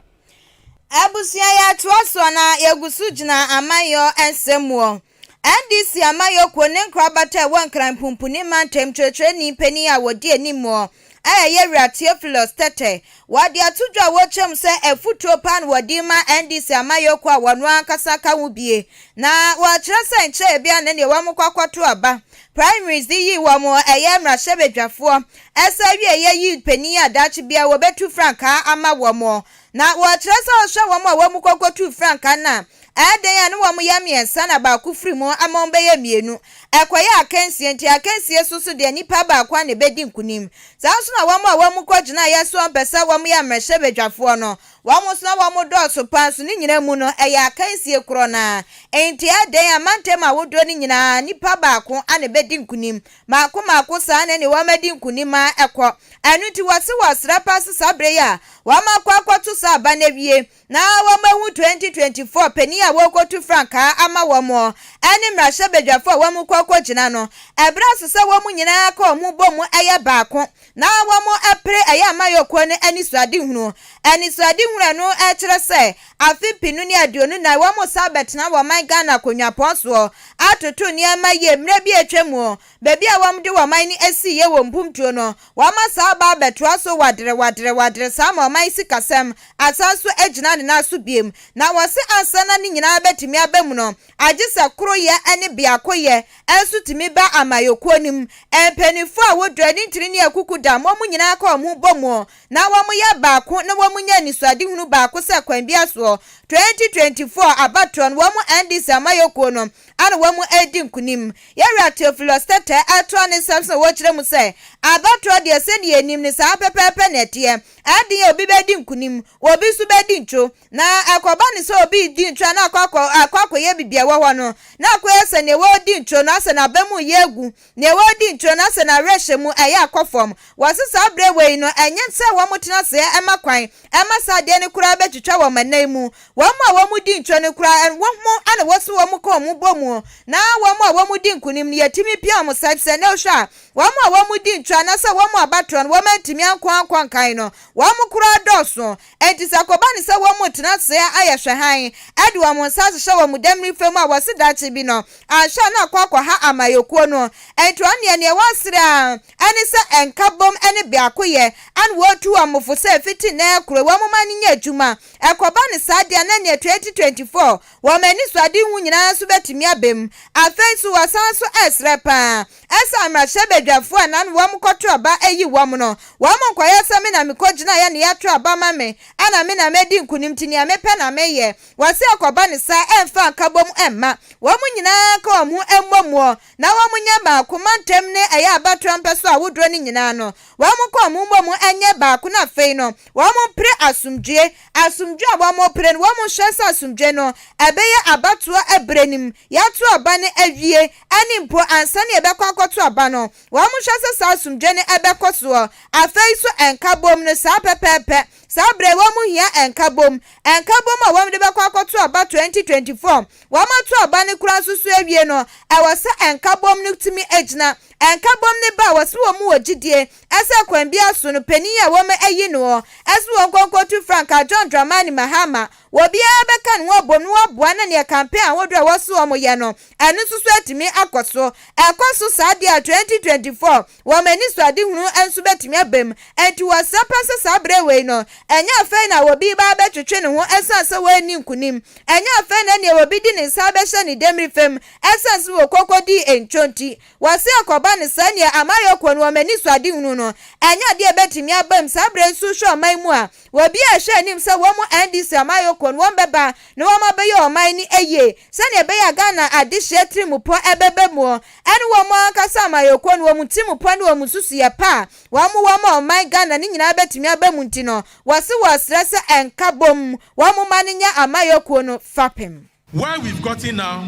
S1: Abusua yɛtoa soɔ na yɛgu so gyina amanyɔ nsɛm muɔ. NDC amanyɔ kuo ne nkorabata a ɛwɔ Nkran Pumpuni mantam kyerɛkyerɛni panin a wɔdi anim muɔ a ɛyɛ Wura Theophilus Tetteh. Wɔde ato dwa a wɔkyerɛ mu sɛ afutuo paa na wɔde rema NDC amanyɔ kuo a wɔn ankasa ka ho bie. Na wɔkyerɛ sɛ nkyɛɛ biara na neɛ wɔn kɔ akɔto aba primaries de yii wɔn ɛyɛ mmarahyɛbadwafoɔ ɛsɛ awieɛ yii panin a daakye biara wɔbɛtu frankaa ama wɔn. Na wɔkyerɛ sɛ ɔhwɛ wɔn a wɔn kɔ kɔtuu frankaa no a, ɛyɛ den a ne wɔn yɛ mmiɛnsa na baako firi mu ama wɔn bɛyɛ mmienu. Ɛkɔyɛ akansie nti akansie so so deɛ nipa baako ara na ɛbɛdi nkunim. Saa nso na wɔn a wɔn kɔ gyinaeɛ sɛ wɔn pɛ sɛ wɔn yɛ mmarahyɛbadwafoɔ no, wɔn nso na wɔn dɔɔso paa nso ne nyinaa mu no ɛyɛ akansie korɔ no ara. Enti ɛyɛ den a mantam ahodoɔ no nyinaa nipa baako ara na ɛbɛdi nkunim. Mmaako mmaako saa na ɛne wɔn adi nkunim ara ɛkɔ. Ɛno nti wɔse wɔsrɛ paa sɛ saa berɛ yi a wɔn akɔ akɔto saa aba no awie na wɔahu 2024 panin a wɔrekɔtu frankaa ama wɔn ne mmarahyɛbadwafo a wɔrekɔ akɔgyina no, ɛberɛ aso sɛ wɔn nyinaa ka wɔn ho bɔ mu yɛ baako na wɔpere ɛyɛ amayɔkuo no anisoadehunu. Anisoadehunu a ɛno kyerɛ sɛ afe mpenu ne 24 wɔresan abɛtena wɔ ɔman Ghana akonnwapɔn soɔ atoto nneɛma yie mmerɛ bi a atwa mu baabi a wɔde wɔn man no asiiɛ wɔ mpuntuo no Wɔama saa aba abɛtoa so wadere wadere wadere saa ma ɔman sikasɛm asan so agyina ne nan so biom. Na wɔse ansa na ne nyinaa bɛtumi aba mu no, agye sɛ koroyɛ ne biakoyɛ nso tumi ba amayɔkuo no mu. Mpaninfoɔ a wodɔ ani ntini ne akuku dam wɔn nyinaa ka wɔn ho bɔ mu na wɔyɛ baako na wɔnya anisoadehunu baako sɛ kwan biara soɔ 2024 abatoɔ no wɔn NDC amayɔkuo no ana wɔn redi nkunim. Yɛwura Theophilus Tetteh ɛtoa ne nsɛm so na wɔkyerɛ mu sɛ, Abatoɔ deɛ sɛdeɛ yɛnim no saa pɛpɛɛpɛ na ɛteɛ. Ɛden a obi bɛdi nkunim, obi nso bɛdi ntwo. Na ɛkɔba no sɛ obi redi ntwo a na akɔ akɔ akɔ akɔyɛ biribi a ɛwɔ hɔ no, na akɔyɛ sɛ nea wɔredi ntwo no asɛ n'aba mu reyɛ agu, nea wɔredi ntwo no asɛ n'awerɛhyɛmu ɛyɛ akɔ fam. Wɔse saa berɛ wei no ɛnyɛ sɛ wɔtena aseɛ ma kwan ma saa adeɛ no koraa bɛtwitwa wɔn anan mu. Wɔn a wɔdi ntwo no koraa wɔn na wɔse wɔn ka wɔn bɔ mu na wɔn a wɔdi nkonim no yɛtumi pia wɔn sɛ sɛ nnɛ wohwɛ a wɔn a wɔdi ntwo anaasɛ wɔn a abatoɔ no wɔn antumi anko ankɔ nkan no wɔn koraa dɔɔso. Enti sɛ ɛkɔba no sɛ wɔretena ase ayɛ hwɛhan de wɔn nsa ahyehyɛ wɔn damirifa mu a wɔse daakye bi no anhwɛ a na akɔ akɔha amayɔkuo no. Enti ɔno deɛ neɛ wɔsrɛ ara ne sɛ nkabom ne biakoyɛ ana wɔtu wɔn fo sɛ fiti nnɛ rekoro wɔn mma no nyɛ adwuma. Ɛkɔba no saa deɛ a na neɛ 2024 wɔn anisoadehu nyinaa nso bɛtumi aba mu. Afei nso wɔsan nso resrɛ pa ara sɛ mmarahyɛbadwafoɔ a na wɔn kɔto aba ayi wɔn no, wɔn nkɔyɛ sɛ me na mekɔgyinaeɛ na yɛato aba ama me ɛna me na madi nkonim nti nea mepɛ na meyɛ. Wɔse ɛkɔba no saa ɛmfa nkabom mma. Wɔn nyinaa nka wɔn ho mmɔ muɔ na wɔn nyɛ baako mantam ne ɛyɛ abatoɔ mpɛsoa ahodoɔ no nyinaa no. Wɔn nka wɔn ho mmɔ mu nyɛ baako na afei no wɔn mpere asomdwoeɛ. Asomdwoeɛ a wɔn repere no wɔn nhwɛ sɛ asomdwoeɛ no ɛbɛyɛ abatoɔ ɛberɛ no mu, yɛato aba no awie ɛne mpo ansa na yɛbɛkɔ akɔto aba no. Wɔn nhwɛ sɛ saa asomdwoeɛ no ɛbɛkɔ soɔ. Afei nso nkabom no saa pɛpɛɛpɛ. Saa berɛ yi wɔn hia nkabom. Nkabom a wɔn de bɛkɔ akɔto aba 2024. Wɔn ato aba no koraa nso so awie no, ɛwɔ sɛ nkabom no tumi gyina. Nkabom no ba a, wɔse wɔn wɔ gyidie sɛ kwan biara so no, panin a wɔn ayi noɔ sɛ wɔn nkɔ nkɔtu frankaa John Dramani Mahama, obiara bɛka ne ho abom na wɔaboa na neɛ campaign ahodoɔ a wɔse wɔn yɛ no, ɛno nso so atumi akɔ so. Ɛkɔ so saa deɛ a, 2024 wɔn anisoadehunu nso bɛtumi aba mu. Enti wɔsrɛ pa sɛ saa berɛ wei no, ɛnyɛ afei na obi reba abɛtwetwe ne ho ɛsiane sɛ wanni nkonim. Ɛnyɛ afei na nea obi de ne nsa abɛhyɛ ne demmire fam ɛsiane sɛ wɔkɔkɔdii ntwo nti. Wɔse ɛkɔba no saa nea amayɔkuo no wɔn anisoadehunu no, ɛnyɛ adeɛ a ɛbɛtumi aba mu. Saa berɛ yi nso wohwɛ ɔman mu a, obiara rehwɛ anim sɛ wɔn NDC amayɔkuo no wɔn bɛba na wɔn abɛyɛ ɔman no yie sɛdeɛ ɛbɛyɛ a Ghana adehyeɛ tirimupɔ ɛbɛba mu. Ɛne wɔn ankasa amayɔkuo no, wɔn tirimupɔ ne wɔn nsusuiɛ pa a wɔn wɔ ma ɔman Ghana no nyinaa bɛtumi aba mu nti no, wɔse wɔsrɛ sɛ nkabom wɔn mma no nyɛ amayɔkuo no fapem.
S7: Where we've gotten now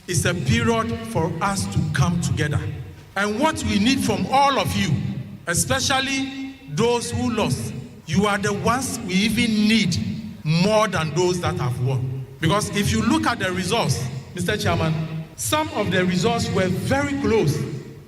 S7: is a period for us to come together. And what we need from all of you, especially those who lost, You are the ones we even need more than those that have won. Because if you look at the results, Mr. Chairman, some of the results were very close.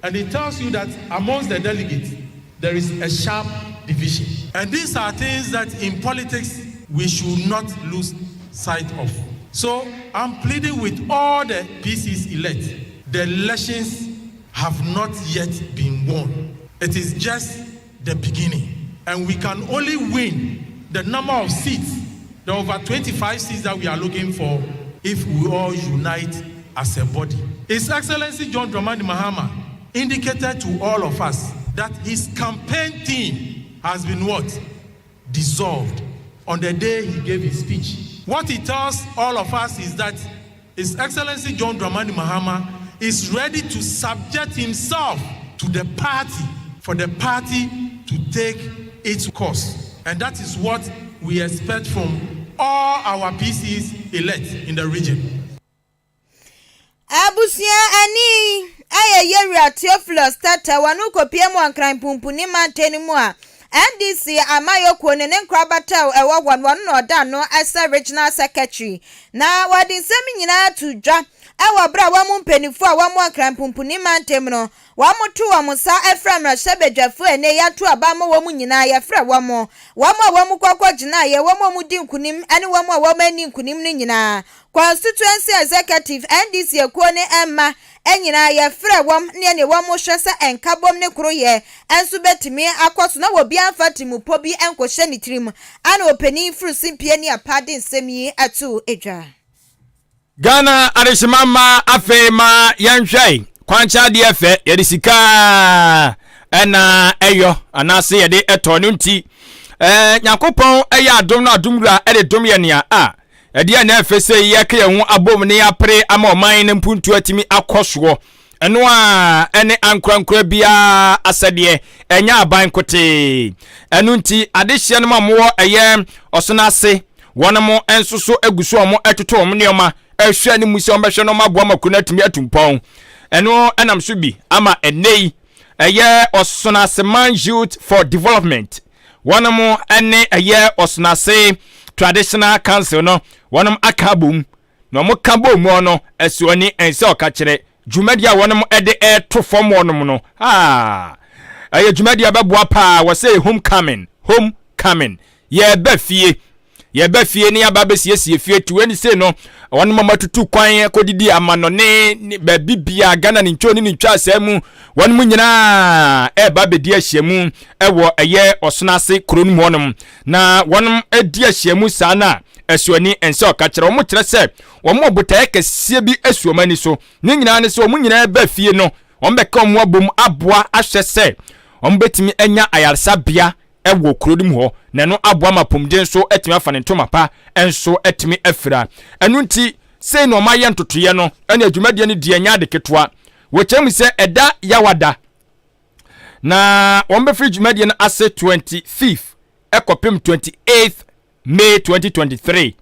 S7: And it tells you that amongst the delegates, there is a sharp division. And these are things that in politics we should not lose sight of. So I'm pleading with all the PCs elect. The elections have not yet been won. It is just the beginning. And we can only win the number of seats, the over 25 seats that we are looking for, if we all unite as a body. His Excellency John Dramani Mahama indicated to all of us that his campaign team has been what? Dissolved on the day he gave his speech. What he tells all of us is that His Excellency John Dramani Mahama is ready to subject himself to the party for the party to take its course. And that is what we expect from all our PCs elect in the region.
S1: Abusua ani yɛ Yewura Theophilus Tetteh wɔ no kɔpie mu wɔ Nkran Pumpuni mantam no mu a NDC amayɔkuo no ne nkorabata a ɛwɔ hɔ no wɔno na ɔda ano sɛ Regional Secretary na wɔde nsɛm nyinaa to dwa wɔ berɛ a wɔn mu mpanimfoɔ a wɔn wɔ Nkran Pumpuni mantam no Wɔto wɔn nsa frɛ mmarahyɛbadwafoɔ a ɛnnɛ yɛato aba ama wɔn nyinaa, yɛfrɛ wɔn, wɔn a wɔkɔ kɔgyinaeɛ, wɔn a wɔdi nkunim ne wɔn a wɔanni nkunim no nyinaa. Constituency Executive, NDC akuo ne mma nyinaa yɛfrɛ wɔn ne ɛne wɔn hwɛ sɛ nkabom ne koroyɛ nso bɛtumi akɔ so na obiara mfa tirimupɔ bi nkɔhyɛ ne tirim, ana ɔpanin firi simpie ne apa de nsɛm yi too dwa.
S2: Ghana adehyema mma afei ma yɛnhwɛ kwankyɛ adeɛ fɛ yɛde sika ɛna ɛyɔ anaasɛ yɛde ɛtɔ no nti ɛɛ nyankopɔn ɛyɛ adom no adom wura ɛde dom yɛ nea a ɛdeɛ na ɛfɛ sɛ yɛka yɛn ho abom ne yɛapere ama ɔman no mpuntuo atumi akɔ soɔ Ɛno a ɛne ankorankora biara asɛdeɛ, ɛnyɛ aban nkotee. Ɛno nti, adehyeɛ no ma mowɔ ɛyɛ ɔsono ase, wɔn nso so agu so a wɔtoto wɔn nneɛma, ɛhwɛ ne mu sɛ wɔbɛhwɛ na wɔaboa ma kuro no atumi atu mpɔn. Ɛno ɛnam so bi ama ɛnnɛ yi ɛyɛ ɔsono ase Man Youth for Development wɔn ne ɛyɛ ɔsono ase Traditional Council no wɔn aka abom Na wɔn ka bɔɔ mu no, ɛso ani ɛnsɛ ɔkakyerɛ. Dwumadi a wɔn de ɛreto fam wɔnom no, haa, ɛyɛ dwumadi a ɛbɛboa paa. Wɔsɛ home coming, home coming. Yɛreba fie, yɛreba fie ne yɛaba abɛsiesie fie. Ti wei ne sei no, wɔn mama tutu kwan kɔdidi amanɔne baabi bia Ghana ne ntwo ne ne ntwa asɛe mu. Wɔn mu nyinaa ɛreba abɛdi ahyiamu ɛwɔ ɛyɛ ɔsono ase kuro no mu hɔnom. Na wɔn adi ahyiamu saa no a, ɛso ani nsɛ ɔka kyerɛ wɔn kyerɛ sɛ wɔn wɔ botaeɛ kɛseɛ bi asi wɔn ani so. Ne nyinaa ne sɛ wɔn nyinaa ba fie no, wɔn bɛka wɔn abom aboa ahwɛ sɛ wɔn bɛtumi anya ayaresabea wɔ kuro no mu hɔ, na ɛno aboa ma apɔmuden nso atumi afa ne ntoma pa nso atumi afira. Ɛno nti, sei na wɔn ayɛ ntotoeɛ no, ɛne adwumadie no deɛ nyɛ ade ketewa. Wɔkyerɛ mu sɛ ɛda Yawada na wɔn bɛfiri dwumadie no ase 25th ɛkɔpem 28th May 2023,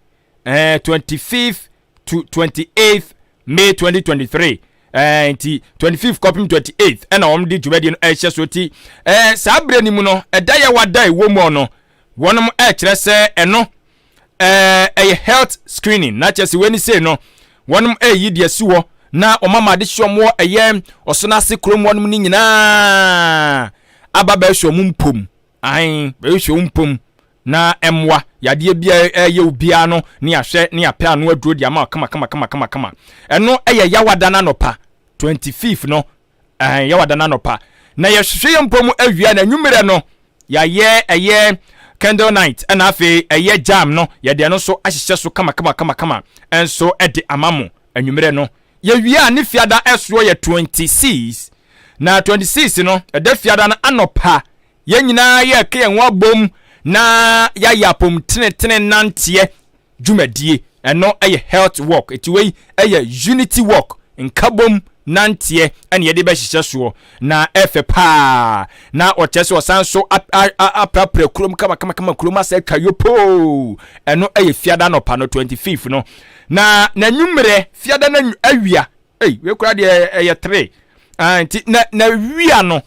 S2: eh, 25th to 28th May 2023. Eh, nti 25th kɔpem 28th ɛna wɔn de dwumadie no ɛrehyɛ so ti eh, saa berɛ no mu no ɛda yɛ wada ɛwɔ mu no wɔn ɛrekyerɛ sɛ ɛno eh, ɛyɛ health screening na kyerɛ sɛ wei ne sei no wɔn ɛreyi deɛ si hɔ na wɔn ama ade hyɛ wɔn wɔ ɛyɛ ɔsono ase kurom wɔn no nyinaa aba bɛhwɛ wɔn mpom Aane, bɛhwehwɛ wo mpom na ɛmmoa yadeɛ bi a ɛyɛ wo biara no ne yɛahwɛ ne yɛapɛ ano aduro de ama wo kama kama kama kama kama. Ɛno yɛ Yawada no anɔpa, 25 no, aane, Yawada no anɔpa. Na yɛhwehwɛ yɛn mpom awia na anwummerɛ no yɛayɛ ɛyɛ candle night ɛna afei ɛyɛ jam no yɛde ɛno nso ahyehyɛ so kama kama kama kama nso de ama mo anwummerɛ no. Yɛwie a ne fiada ɛsoɔ yɛ 26 na 26 no ɛda fiada no anɔpa yɛn nyinaa yɛreka yɛn ho abom na yɛayɛ apom tenetene nanteɛ dwumadie ɛno ɛyɛ health walk eti wei ɛyɛ unity walk nkabom nanteɛ ɛna yɛde bɛhyehyɛ soɔ na ɛfɛ paa na ɔkyerɛ sɛ ɔsan so aprapra kurom kamakamakama kurom asɛ atwa yopoo ɛno ɛyɛ fiada anɔpa no 25 no na n'anwummerɛ fiada no awia ei wei koraa deɛ ɛyɛ 3 ah, nti na na wia no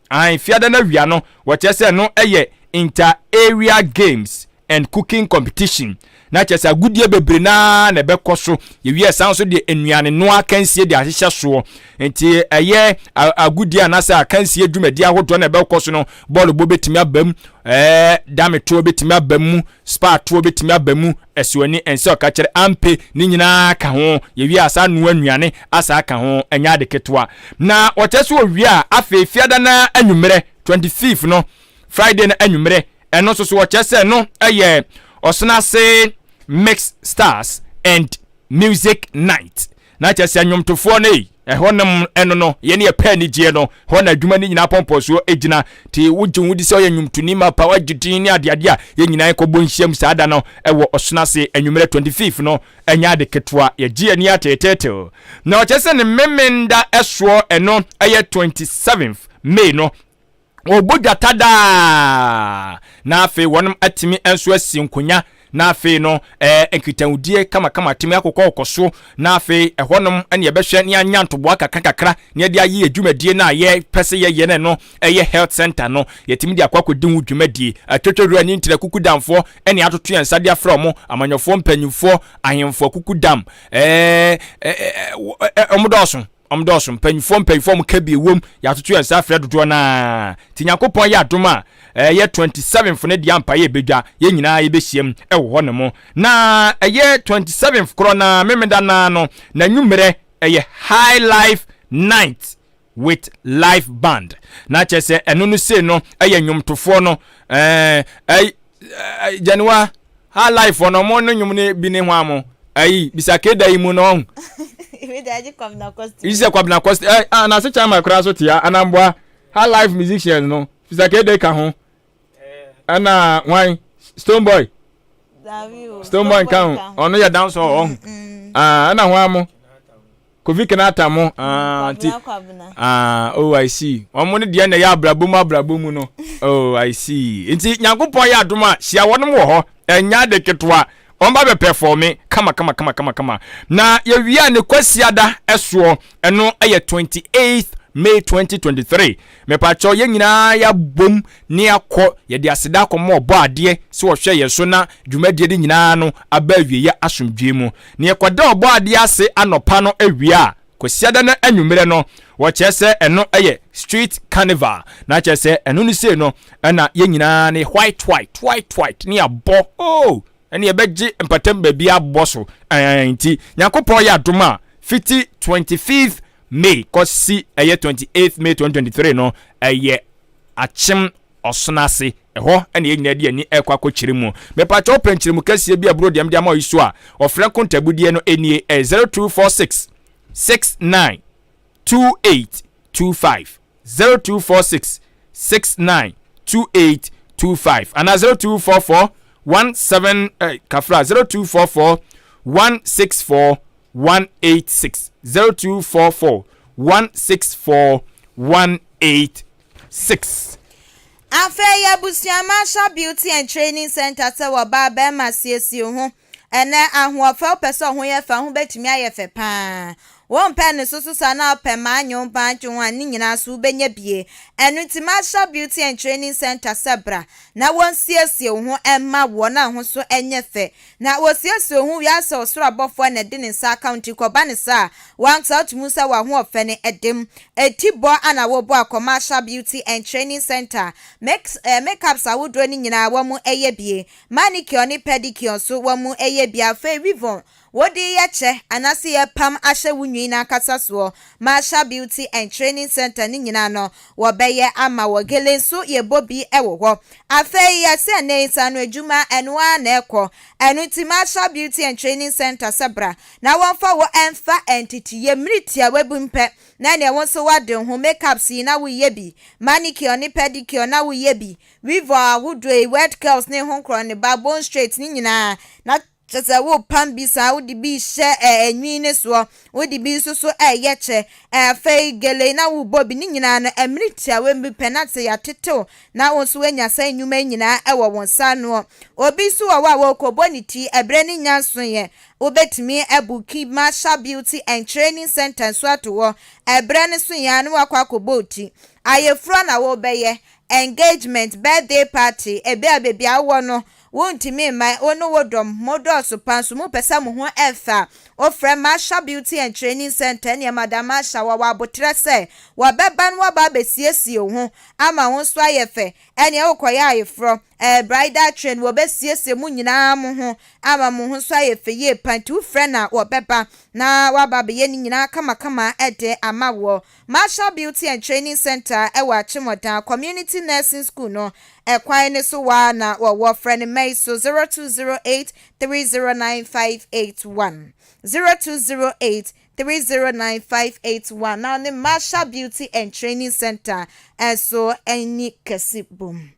S2: Aane, Fiada no awia no, wɔkyerɛ sɛ ɛno yɛ Inter Area Games and Cooking Competition. Na kyerɛ sɛ agodie bebree naa na ɛbɛkɔ so. Yɛwie san so deɛ nnuane noa akansie de ahyehyɛ soɔ. Nti ɛyɛ agodie anaasɛ akansie dwumadie ahodoɔ na ɛbɛkɔ so no, bɔɔlo bɔ bɛtumi aba mu, ɛɛ dametoɔ bɛtumi aba mu, spa toɔ bɛtumi aba mu, ɛsoani ɛnsɛ ɔka kyerɛ ampe ne nyinaa ka ho. Yɛwie asa noa nnuane asa aka ho, ɛnyɛ ade ketewa. Na wɔkyerɛ sɛ wɔwie a, afei fiada no anwummerɛ 25 no, Friday no anwummerɛ, ɛno nso so wɔkyerɛ sɛ no ɛyɛ Ɔsonase Mix Stars and Music Night. Na kyerɛ sɛ nnwomtofoɔ no ei, ɛhɔ nom ɛno no, yɛne yɛpɛ anigyeɛ no, hɔ na adwuma no nyinaa pɔmpɔsoɔ gyina. Nti wogye wo di sɛ ɔyɛ nnwomtoni ma pa, wagye din ne adeadeɛ a, yɛn nyinaa yɛkɔbɔ nhyiam saa da no ɛwɔ Ɔsonase anwummerɛ 25 no, ɛnyɛ ade ketewa, yɛgye ani ateeteetew. Na ɔkyerɛ sɛ ne Memenda ɛsoɔ ɛno ɛyɛ 27th May no, wɔbɔ dwata daa, na afei wɔnom atumi nso asi nkonya, na afei no ɛɛ nkitahodie kamakama atumi akokɔ kɔ so, na afei ɛhɔnom ɛne yɛbɛhwɛ ne anya ntoboa kakra kakra ne yɛde ayɛ dwumadie no a yɛpɛ sɛ yɛyɛ no no ɛyɛ health center no, yɛtumi de akɔ akɔdi ho dwumadie. Atwatwawura ne ntira kuku damfoɔ ɛne atoto yɛn nsa de afrɛ ɔmo amanyɔfoɔ, mpanyinfoɔ, ahemfo, akuku dam, ɛɛ ɛɛ ɔmo dɔɔso, ɔmo dɔɔso, mpanyinfoɔ ɔmo ka bi ewom, yɛatoto yɛn nsa afrɛ dodoɔ naa. Ti Nyankopɔn yɛ adom a, ɛyɛ 27th no deɛ ampa yɛ ebedwa, yɛn nyinaa yɛbɛhyia ɛwɔ hɔ nom. Na ɛyɛ 27th korɔ na memeda naa no na nwummerɛ ɛyɛ High Life Night with live band. Na kyerɛ sɛ ɛno no sei no ɛyɛ nnwomtofoɔ no, ɛɛ ɛy gyaniwa High Life no, ɔmo no nnwom no bi ne ho amo ayi bisa keda yi mu no ɔho yi sɛ Kwabena Kɔsti ɛ a na ase kyɛn koraa so tea anamboa. High Life musicians no, bisa keda ka ho, ɛna hwan, Stone Boy, Stone Boy nka ho, ɔno yɛ dance hall ɔho, ɛna hwan mo, Kofi Kenata mo, nti oh, I see, wɔn no deɛ na ɛyɛ abrabɔ mu, abrabɔ mu no. Oh, I see. Nti Nyankopɔn yɛ adom a, hyia wɔnom wɔ hɔ, ɛnya ade ketewa, wɔn ba bɛ perform kama kama kama kama kama. Na yɛwie a, ne Kwasiada ɛsoɔ ɛno ɛyɛ 28 May 2023. Mepakyɛw, yɛn nyinaa yɛabom ne akɔ, yɛde aseda akɔma ɔbɔ adeɛ sɛ wɔhwɛ yɛn so na dwumadie no nyinaa no aba awieɛ asomdwie mu. Na yɛkɔda ɔbɔ adeɛ ase anɔpa no awie a, Kwasiada no anwummerɛ no, wɔkyerɛ sɛ ɛno yɛ street carnival. Na kyerɛ sɛ ɛno no sei no ɛna yɛn nyinaa ne white white white white ne abɔ, oh, ɛne yɛbɛgye mpatam baabi abɔ so. Ɛn nti Nyankopɔn yɛ adom a, fiti 25th May kɔsi ɛyɛ 28th May 2023 no, ɛyɛ Akyem Ɔsonase, ɛhɔ ɛna yɛn nyinaa de ani ɛkɔ akɔkyerɛ mu. Mepakyɛ, wopɛ nkyerɛmu kɛseɛ bi a ɛboro deɛ mede ama yi so a, ɔfrɛ nkontabudeɛ no nie, ɛyɛ 0246 69 2825, 0246 69 2825 anaa 0244 17 kafra 0244 164 186, 0244 164 186.
S1: Afei abusua, Marshall Beauty and Training Center sɛ wɔbaa bɛrima siesie ho. Ɛnɛ ahoɔfɛ, wopɛ sɛ ɔho yɛ fɛ, ho bɛtumi ayɛ fɛ paa. Wɔmpɛ ne so so sa na wopɛ maa nye wo mpa ntwe ho a, ne nyinaa so wobɛnya bie. Ɛno nti Marshall Beauty and Training Center sɛ bra na wɔnsiesie wo ho ɛma wɔn a ho so ɛnyɛ fɛ. Na wɔsiesie wo ho wie asɛ ɔsoro abɔfoɔ na ɛde ne nsa aka wo, nti kɔba ne saa a, wankasa wotumi sɛ w'ahoɔfɛ no ɛdem. Ɛti bɔ ana wɔbɔ akɔ Marshall Beauty and Training Center. Makeups ahodoɔ no nyinaa wɔn ɛyɛ bie. Manicure ne pedicure nso wɔn ɛyɛ bie. Afei weave-on wode yɛ kyɛ anaasɛ yɛpam ahyɛ wo nwi n'ankasa soɔ. Marshall Beauty and Training Center ne nyinaa no wɔbɛyɛ ama wɔ. Gele nso yɛbɔ bi wɔ hɔ. Afei yɛsɛ ne nsa no adwuma ɛno ara na ɛkɔ. Ɛno nti Marshall Beauty and Training Center sɛ bra na wɔmfa wo ɛmfa nteteyɛ mmiri tiawa bi mpɛ na nea wɔn nso wade ho makeups yi na woyɛ bi, manicure ne pedicure na woyɛ bi, weave ahodoɔ yi, wet curls ne ho nkorɔ ne ba bone straight ne nyinaa, na kyerɛ sɛ wopam bi saa, wode bi hyɛ ɛnwi ne soɔ, wode bi nso so ɛyɛ kyɛ. Afei gele na wobɔ bi ne nyinaa no mmiri tiawa bi pɛ na sɛ yɛatetew na wo nso woanya saa nnwuma yi nyinaa ɛwɔ wɔn nsa ano. Obi nso wɔ hɔ a wɔrekɔbɔ ne ti, ɛberɛ ne nya nso yɛ wobɛtumi abook Marshall Beauty and Training Center nso ato hɔ. Ɛberɛ no so yɛn a na wakɔ akɔbɔ ti. Ayɛfuro na wɔrebɛyɛ. Engagement, birthday party, ebia baabi a wowɔ no wontumi mma, wo ne wo dɔm, mo dɔɔso pa nso mopɛ sɛ mo ho ɛfɛ a, wofrɛ Masha Beauty and Training Centre ɛneɛ Madam Masha wɔwɔ aboterɛ sɛ wɔbɛba na wɔaba abɛsiesie wo ho ama wo nso ayɛ fɛ, ɛneɛ wokɔyɛ ayeforɔ, ɛɛ bridal train, wɔbɛsiesie mo nyinaa mo ho ama mo ho nso ayɛ fɛ yie pa nti wofrɛ no a wɔbɛba na wɔaba abɛyɛ ne nyinaa kamakama de ama woɔ. Marshall Beauty and Training Centre wɔ Akyemɔdan Community Nursing School no kwan no so hɔ ara na wɔwɔ. Frɛ no mma yi so, 0208 309 581, 0208 309 581, na ɔne Marshall Beauty and Training Centre nso nni kɛse bom.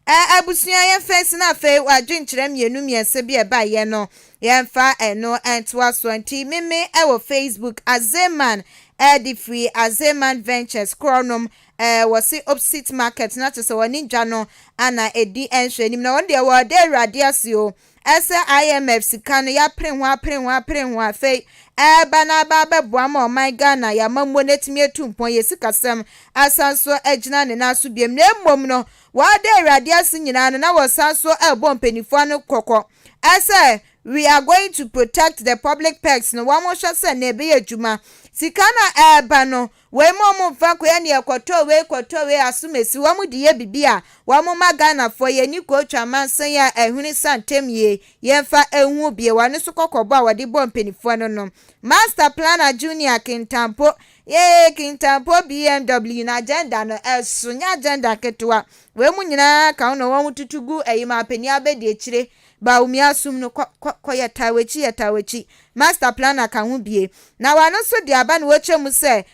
S1: Abusua yɛmfa nsi na afei adwenkyerɛ mmienu mmiɛnsa bi a ɛbaeɛ no yɛmfa ɛno ntoa soɔ. Nti meme ɛwɔ Facebook Azeman ɛde firi Azeman Ventures korɔnom wɔse opposite market na kyerɛ sɛ wɔne dwa no ana ɛdi nhwɛ anim na wɔn deɛ wɔde Awurade ase o ɛsɛ IMF sika no yɛapere ho apere ho apere ho afei ɛreba na aba abɛboa ma ɔman Ghana yɛamammuo no atumi atu mpɔn yɛ sikasɛm asan so agyina ne nan so biom na mmom no wɔada Awurade ase nyinaa no na wɔsan so ɛrebɔ mpanimfoɔ no kɔkɔ ɛsɛ we are going to protect the public purse no wɔn hwɛ sɛ na ɛbɛyɛ adwuma sika no a ɛreba no wei mu ɔmo mfa nkɔyɛ neɛ kɔtɔ wei kɔtɔ wei asomasi wɔn de yɛ bibi a wɔn ma Ghanafoɔ yɛ ni kootwa amansan a ɛhwene santam yie yɛmfa ehu bie wɔn nso kɔkɔbɔ a wɔde bɔ mpanimfoɔ no. Master Planner Junior Kintampo yee Kintampo BMW na agenda no ɛso nyɛ agenda ketewa. Wei mu nyinaa ka ho na wɔn tutu gu ɛyi ma panin abɛdi akyire Bawumia sum no kɔ kɔ kɔ yɛ taa w'akyi yɛ taa w'akyi. Master Planner ka ho bie na wɔn nso de aba na wɔkyerɛ mu sɛ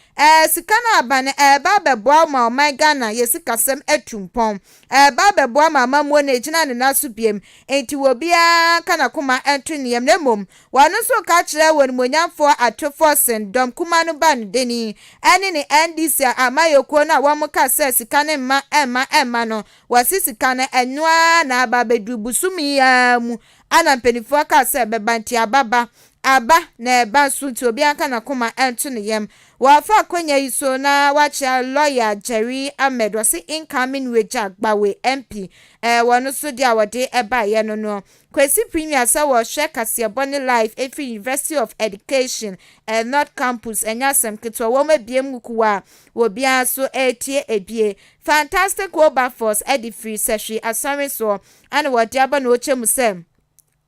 S1: sika no aba no ɛɛba abɛboa ma ɔman Ghana yɛ sikasɛm atu mpɔn, ɛɛba abɛboa ma amammuo no egyina ne nan so biem nti wɔ biara ka n'akoma nto ne yam na mmom wɔn nso ka kyerɛ wɔn nimonyamfoɔ atofoɔ sen dɔm kuma no ba no deni ɛne ne NDC amayɛkuo no a wɔn ka sɛ sika no mma ɛmma ɛmma no. Wɔse sika no ɛno ara na aba abɛduru bosome yi ara mu ana mpanimfoɔ kaa sɛ ɛbɛba nti aba ba aba na ɛba nso nti obiara nka n'akoma nto ne yam. Wɔafa akonnwa yi so na wakyea lawyer Jerry Ahmed wɔse incoming Wagya Gbawe MP wɔn nso deɛ a wɔde ɛbaeɛ no no. Kwesi Premier sɛ wɔhwɛ kaseɛbɔ ne live ɛfiri University of Education North Campus ɛnyɛ asɛm ketewa wɔn abie mu kuwa a obiara nso ɛretie ebie. Fantastic Wilberforce de firi Sɛhwi Asɔre soɔ ɛna wɔde aba na ɔkyɛ mu sɛ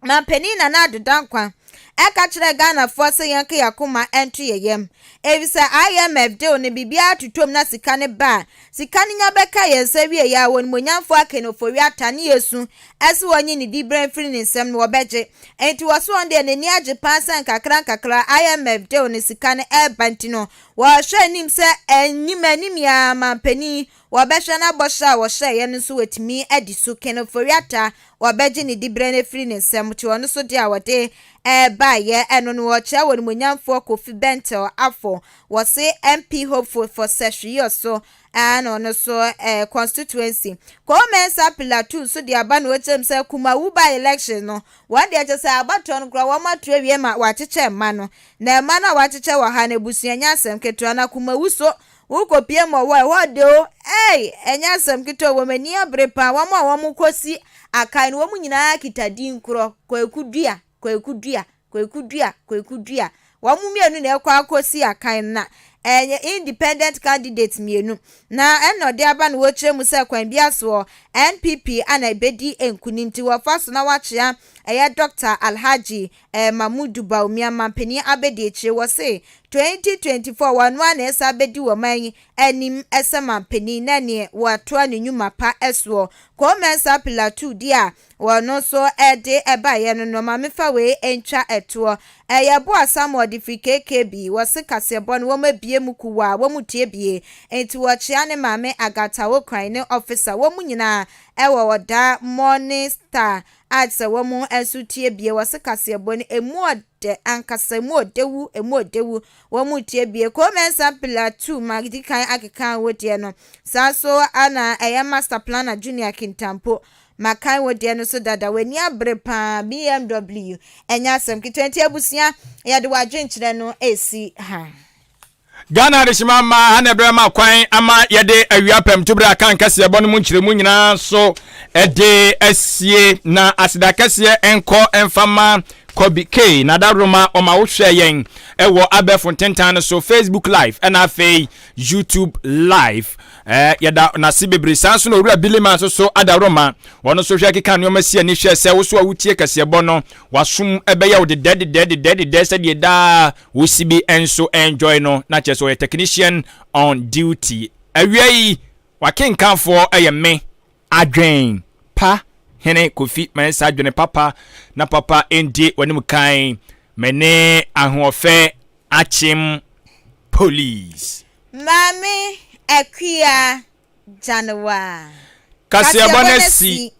S1: Mampanin Nana Addo Dankwa ɛka kyerɛɛ Ghanafoɔ sɛ yɛnka yɛn akoma nto yɛn yam efisɛ IMF deal no biribiara totɔ mu na sika no ba a sika no nya bɛka yɛn nsa wie yɛ a wɔnimonyamfoɔ Ken Ofori-Atta ne yɛsu ɛsɛ wɔnye ne diberɛ mfiri ne nsam no wɔbɛgye. Enti wɔse wɔn deɛ n'ani agye paa sɛ nkakra nkakra IMF deal no sika no ɛreba nti no wɔhwɛ anim sɛ anim anim yi ara mampanin wɔbɛhwɛ na bɔhyɛ a wɔhyɛeɛ no nso wɔatumi adi so. Ken Ofori-Atta wɔbɛgye ne diberɛ no afiri ne nsam nti ɔno nso deɛ a wɔde ɛbaeɛ ɛno no wɔkyerɛ wɔn nimonyamfoɔ Kofi Bentel Afo wɔse MP hopeful for Sehwi so ɛna ɔno nso constituency. Kwame Pilatu nso de aba na wɔkyerɛ mu sɛ Kumawu by election no wɔn deɛ kyerɛ sɛ abatoɔ no koraa wɔn ato awie ma wɔakyekyɛ mma no na mma no a wɔakyekyɛ wɔ ha no abusua nyɛ asɛm ketewa na Kumawu so wokɔpie ma wɔ ɛhɔ de o ɛy ɛnyɛ asɛm ketewa wɔn ani abere paa wɔn a wɔn kɔsi akan no wɔn nyinaa kita din korɔ Kwaku Dua, Kwaku Dua, Kwaku Dua, Kwaku Dua. Wɔn mmienu na ɛkɔ akɔsi akan na ɛyɛ independent candidate mmienu na ɛna ɔde aba na wɔkyerɛ mu sɛ kwan bi asoɔ NPP ana ɛbɛdi nkunim nti wɔfa so na wakyea ɛyɛ Dr. Alhaji Mamudu Bawumia mampanin abɛdi akyire wɔ se 2024 wɔn a na ɛsa abɛdi wɔn man yi anim ɛsɛ mampanin na neɛ wɔatoa ne nnwuma pa ɛsoɔ Kɔmɛnsa Pilatu di a wɔn nso ɛde ɛbaeɛ no no maame fa wei ntwa ɛtoɔ ɛyɛ Boa Samuel de firi KKB wɔse kaseɛbɔ no wɔn abie mu kuwa a wɔn tie bie nti wɔkyea ne maame Agatha Okran ne officer wɔn nyinaa ɛwɔ ɔda Morning Star a sɛ wɔn nso tie bie wɔse kaseɛbɔ no emu ɔdɛ ankasa emu ɔdɛwu emu ɔdɛwu wɔn tie bie Kɔmɛnsa Pilatu ma di kan akeka wɔ deɛ no saa so ana ɛyɛ Master Planner Junior Kintampo makan wɔ deɛ no so dada w'ani abere paa BMW ɛnyɛ asɛm ketewa nti abusua yɛde w'adwenkyerɛ no esi ha.
S2: Ghana adehyema mma ha na ɛbrɛ ma kwan ama yɛde awia pɛm to berɛ a kan kɛseɛ bɔ no mu nkyerɛmu nyinaa so ɛde asie na aseda kɛseɛ nkɔ mfa ma Kobi K na Adaworoma ɔma wohwɛ yɛn ɛwɔ abɛɛfo ntentan no so Facebook live ɛna afei YouTube live ɛɛ yɛda n'ase bebree saa nso na owura Bilima nso so Adaworoma wɔn nso hwɛ keka nneɛma si ani hwɛ sɛ woso a wotie kɛseɛ bɔ no wasom ɛbɛyɛ wo dedɛ dedɛ dedɛ dedɛ sɛdeɛ daa wosi bi nso enjoy no na kyerɛ sɛ ɔyɛ technician on duty awia yi wakenkanfoɔ ɛyɛ me adwen pa hene Kofi Mɛnsa adwene papa na papa ndi w'anim kan me ne ahoɔfɛ akyem police.
S1: Maame Akua Janewa.
S2: Kaseɛbɔ no asi.